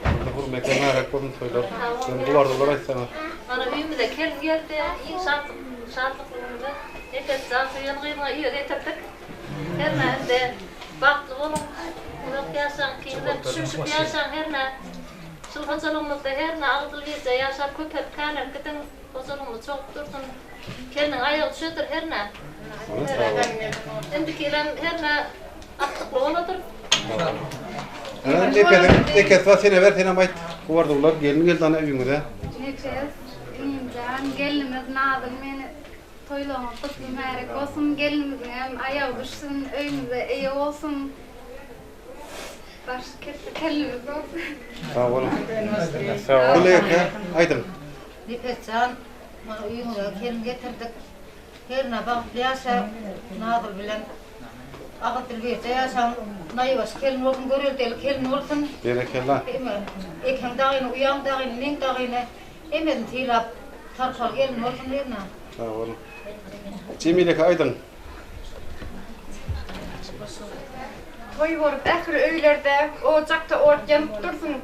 Alla hürmetine märäk bolsun toýlar. Sen gowy arzuwlar aýtsaňyz. Mana öýümize gelin geldi. Iň şatlyk şatlykly günümiz. Nepes jan söýen gyzyňa öýe getirdik. Hernä indi bagtly boluň, uzak ýaşaň, ikiňizem düşünişip ýaşaň hernä. Şul hojalygymyzda hernä agyz birje ýaşap köpelip känelip gidiň, hojalygymyz çogup dursun. Gelniň aýagy düşedir hernä. Indiki ýylam hernä agtykly boladyr. Ana Nepesiň ekesi bar sene ber senem aýt. Gubardylar gelin geldi ana öýüňize. Nepes, inimjan, gelnimiz Nazym meni Toýlaryňyz gutly mübärek bolsun gelnimiziňem aýagy düşsün öýümize eýe bolsun baş ketde kelnimiz bolsun. Sag boluň. Gül eke aýdyň. Nepesjan mana öýüňize gelin getirdik. Hernä bagtly ýaşa Nazyl bilen agyz dil birje ýaşaň naýbaşy kelin bolsun göreldeli kelin bolsun. Berekella. Ekeň dagyny uýaň dagyny meň dagyny Hemmesini sylap, sarpaly gelin bolsun hernä. Sag boluň. Jemile eke aýdyň. Toý bolup ähli öýlerde ojakda ot ýanyp dursun.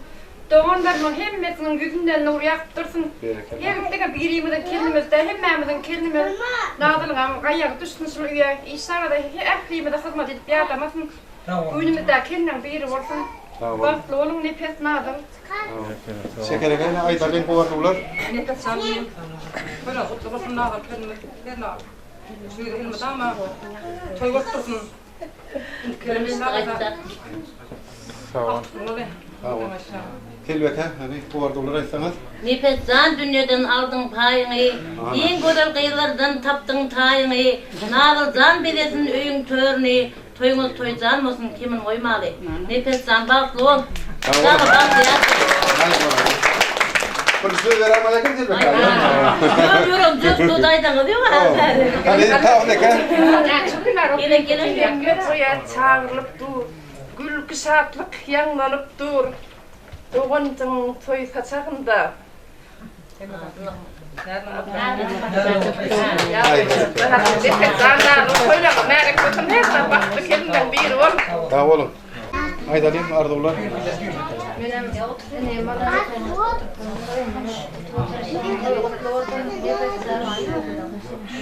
Doganlarymyň hemmesiniň ýüzünden nur ýagyp dursun. Her diňe birimiziň kelinimiz däl hemmämiziň kelinimiz Nazylyňam aýagy düşsün şul öýe. Işanada ählimize hyzmat edip ýadamasyn. Göwnümizdäki keliniň biri bolsun. Bagtly boluň Nepes Nazyl. Şeker eke ine aýdalyň gowy arzuwlar. Nepes jan diýen. Toýlar gutly bolsun Nazar kelinimiz. Hernä şu ýerde elmydama toý bolup dursun. Indiki Sag bol. Sag bol. Selbi eke hany gowy arzuwlar aýtsaňyz. Nepes jan dünýeden aldyň paýyňy, Iň gözel gyzlardan tapdyň taýyňy, Nazyl jan bezesin öýüň törüni, Toýuňyz toý jan bolsun kemin goýmaly. Nepes jan bagtly bol. Çaga bagtly ýaşa. Bir söz beremez eken sen be. Ýok, ýok, duz aýdaňyz ýok Hadi taw ne kan? Gelen gelen Toýa çagyrylyp dur. Gülki şatlyk ýaňlanyp dur. Doganjyň toý saçagynda. Sag boluň. Aýdalyň arzuwlar. Menem ine mana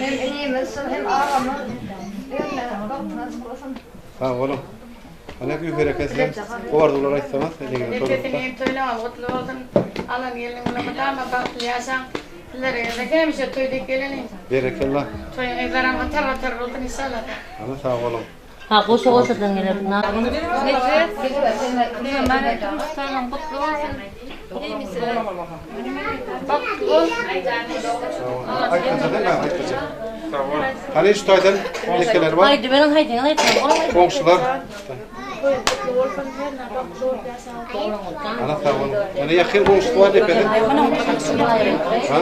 Hem inimiz hem agamyz hemme bagtyňyz açyk bolsun. Sag boluň. Ana güý hereket size gowy arzuwlar aýtsaňyz eliňize Nefesini hem toýlaňyz gutly bolsun. Alan gelniň bilen mydama bagtly ýaşaň. Sizlere ýene hemişe toý diýip geleliň. Berekella. Toýuň yzlaram hatar hatar bolsun inşallah. Ana sag boluň. Ha goşa goşadan geler. Nefes, durmuş toýuň gutly bolsun. Hemişe bagtly bol. Aýtmaja deme, aýtmaja. Hany şu taýdan lekeler bar. Haýdy beriň haýdyňyz aýtmaň. Goňşular. Ana sag boluň. Ýene ýakyn goňşusy bar depede. Ha?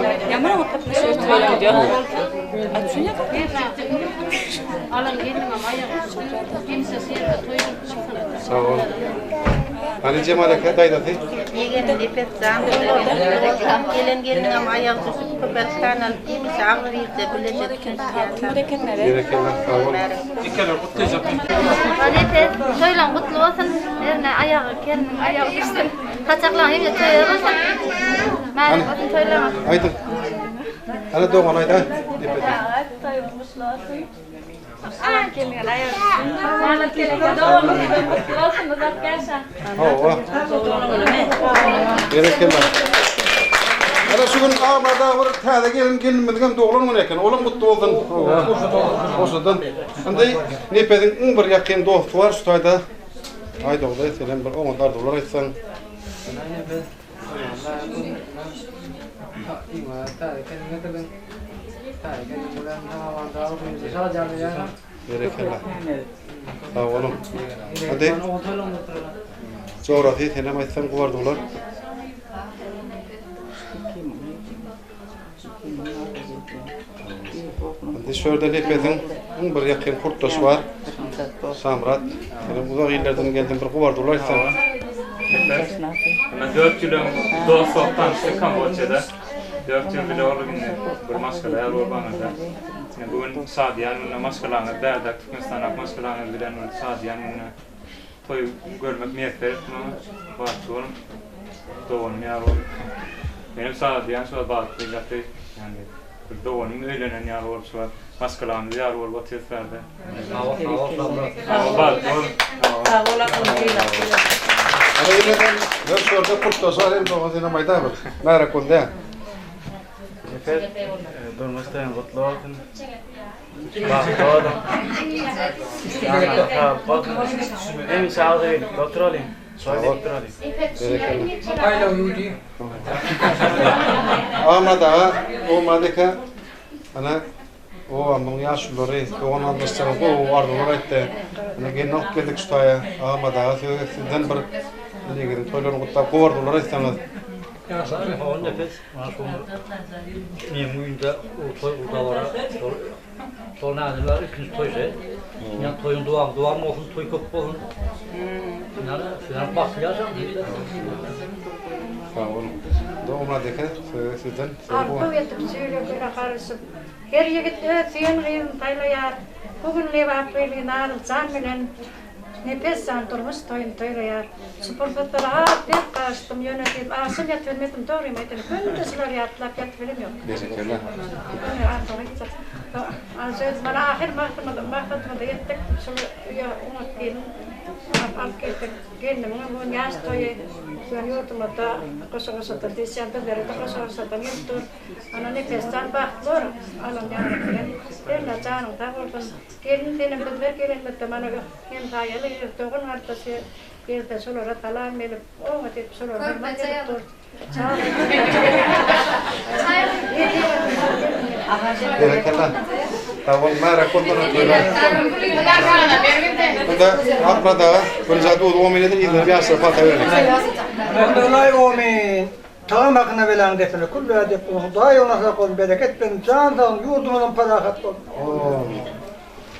Alan gelniňem aýagy düşsün. Hemişe şu ýerde toý bolup dursun. Sag boluň. Hany Jemal aka daýzasy. Ýegenim Nepes jan gelen gelniňem aýagy düşüp köpelip sanalyp hemişe agzybirde bileje düşünişip ýaşaň. Berekella sag boluň. Dikeler gutlaýjak. Nepes toýlaň gutly bolsun. Erne aýagy gelniň aýagy düşsün. Saçaklaň hemişe toýa bolsun. Mälim bolsun toýlaňyz. Aýdyň. Hany dogan aýda. Nepes. Toýuň gutly bolsun. Hawa. Berekella. Ana şu gün Agmada bir täze gelin gelinimiziň hem doglan güni eken. Olam gutly bolsun. Hawa. Goşadan. Indi Nepesiň iň bir ýakyn dosty bar şu taýda. Aýdogdy, sen hem bir oňat arzuwlar aýtsaň. Berekella. Sag boluň. Hadi. Jorasy sen hem aýtsaň gubardylar. Indi şu ýerde Nepesiň iň bir ýakyn kurtdaşy bar. Şamyrat, sen hem uzak illerden geldiň, bir gubardylar aýtsaň. Nepes, Indi dört ýyl öň dost bolup tanyşdyk Kambodžada. Dört ýyl bile bolduk indi bir maşgala ýaly bolup aňyrda. Ine bu gün şadyýan günde maşgalaňyz bärde Türkmenistandaky maşgalaňyz bilen bir şadyýan günde toý görmek miýesser etdi maňa. Bagtly boluň. Doganym ýaly bolup. Menem şadyýan şu wagt bagtly gaty ýagny bir doganym öýlenen ýaly bolup şu wagt maşgalamyz ýaly bolup otyrys bärde. Sag bol, sag bol, Şamyrat. Sag bol, bagtly bol. Sag bol akylly sylaply. Ana ýene-de bir şurada kurtdaşlar hem dogan senem aýdaý bir. Märekul dä. Nefes, durmuş toýuň gutly bolsun. Bagtly boluň. Janyňyz sag bolsun. Hemişe agzybirlikde oturalyň. Toý edip duralyň. Berekella. I love you diýip. Ahmet aga, Omar eke, ana obamyzyň ýaşululary, dogan-garyndaşlaram gowy arzuwlar aýtdy. Ine gelin alyp geldik şu taýa. Ahmet aga söz sizden bir iniňiziň toýlaryny gutlap gowy arzuwlar aýtsaňyz. Ýaşuly hawa Nepes, mana şu meniň öýümde uly toý uly dabara şol şol nädip bar ilkinji toý şeý. Ýa toýuň dowamy dowam bolsun, toý köp bolsun. Ýa sizem bagtly ýaşaň. Sag boluň. Dogumly eke, söz sizden. Arzuw edip jüýlegere garyşyp, Her ýigit öz söýen gyzyny saýlaýar. Bu gün Lebap gyzy Naryljan bilen Nepes jan durmuş toýuny toýlaýar. Şu pursatlara az berk garaşdym, ýöne diýip agşam ýatybilmedim, dogrymy aýdaýyn, günde şulary ýatlap ýatybilem ýok. Berekella. Ýöne arzuw aýtjak. Arzuw edip, mana ahyr maksadymyza ýetdik, şul öýe oňat gelin alyp geldik. Gelnimiňem bu gün ýaş toýy. Ýöne ýurdumyzda goşa-goşadan diýişýän bizlere-de goşa-goşadan gelip dur. Ana Nepesjan bagtly bol, alan ýaryň bilen. Hernä janyň sag bolsun. Gelin senem bizler gelenimizde mana hemsaýaly dogan gardaşy gelse şolara salam gelip, oňat edip şolara hormat edip dur. Berekella. Sag bol, märäk bol bana toýlar. Bunda Akmyrat aga, birinji zat omin edin, yzyndan ýaşlara pata bereli. Onda laý omin. Tagam hakyna belaň depine külle edep bolsun. Hudaý ýoluna sak bolsun, bereket bersin, jan sagyn, ýurduňyzam parahat bolsun.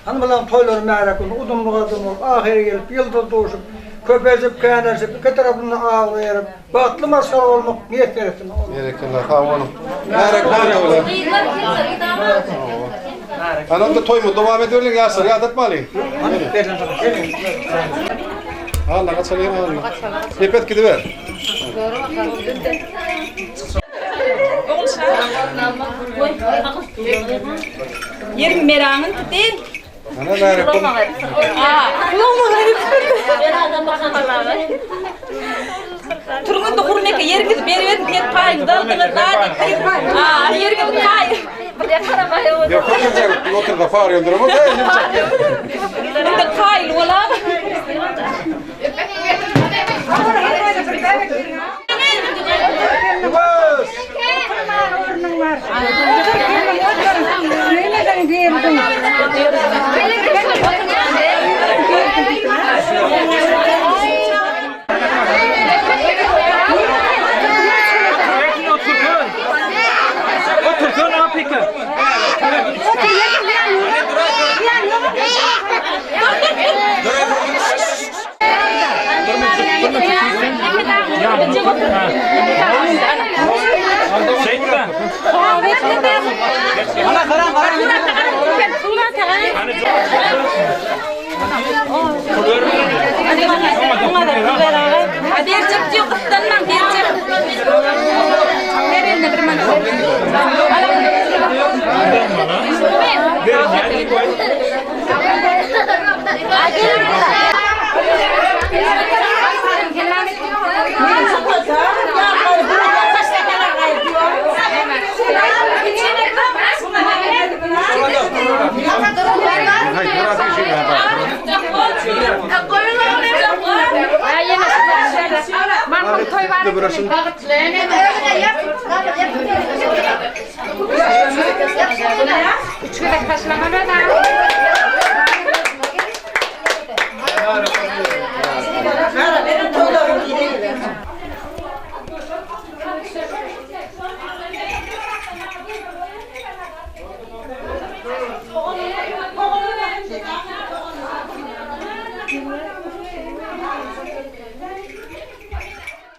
Hany bulaň toýlary märek bolsun, uzynly gadym bolup, ahyry gelip, ýyldyz duşup, köpelişip, känelişip, iki tarapynda abraý erip, bagtly maşgala bolmak miýesser etsin. Berekella, sag boluň. Märek bolsun. Hany onda toýumyzy dowam edibereliň, ýaşlar ýadatmalyň. Alla gaçalyň, alla. Nepes gidiber. Yerim meramın tutin. Ana märek bolsun. Turgun da hurmeke yeriniz beriberin her paýyňyzy aldyňyz da Aa, yeriniz paý. Ýok, köpürjek otur da far ýöndürem. Indi kaýyl bolam. Otursun Afrika. Berjek diyor kutlanmam berjek. Her eline bir Üç gezek taşlamalı da.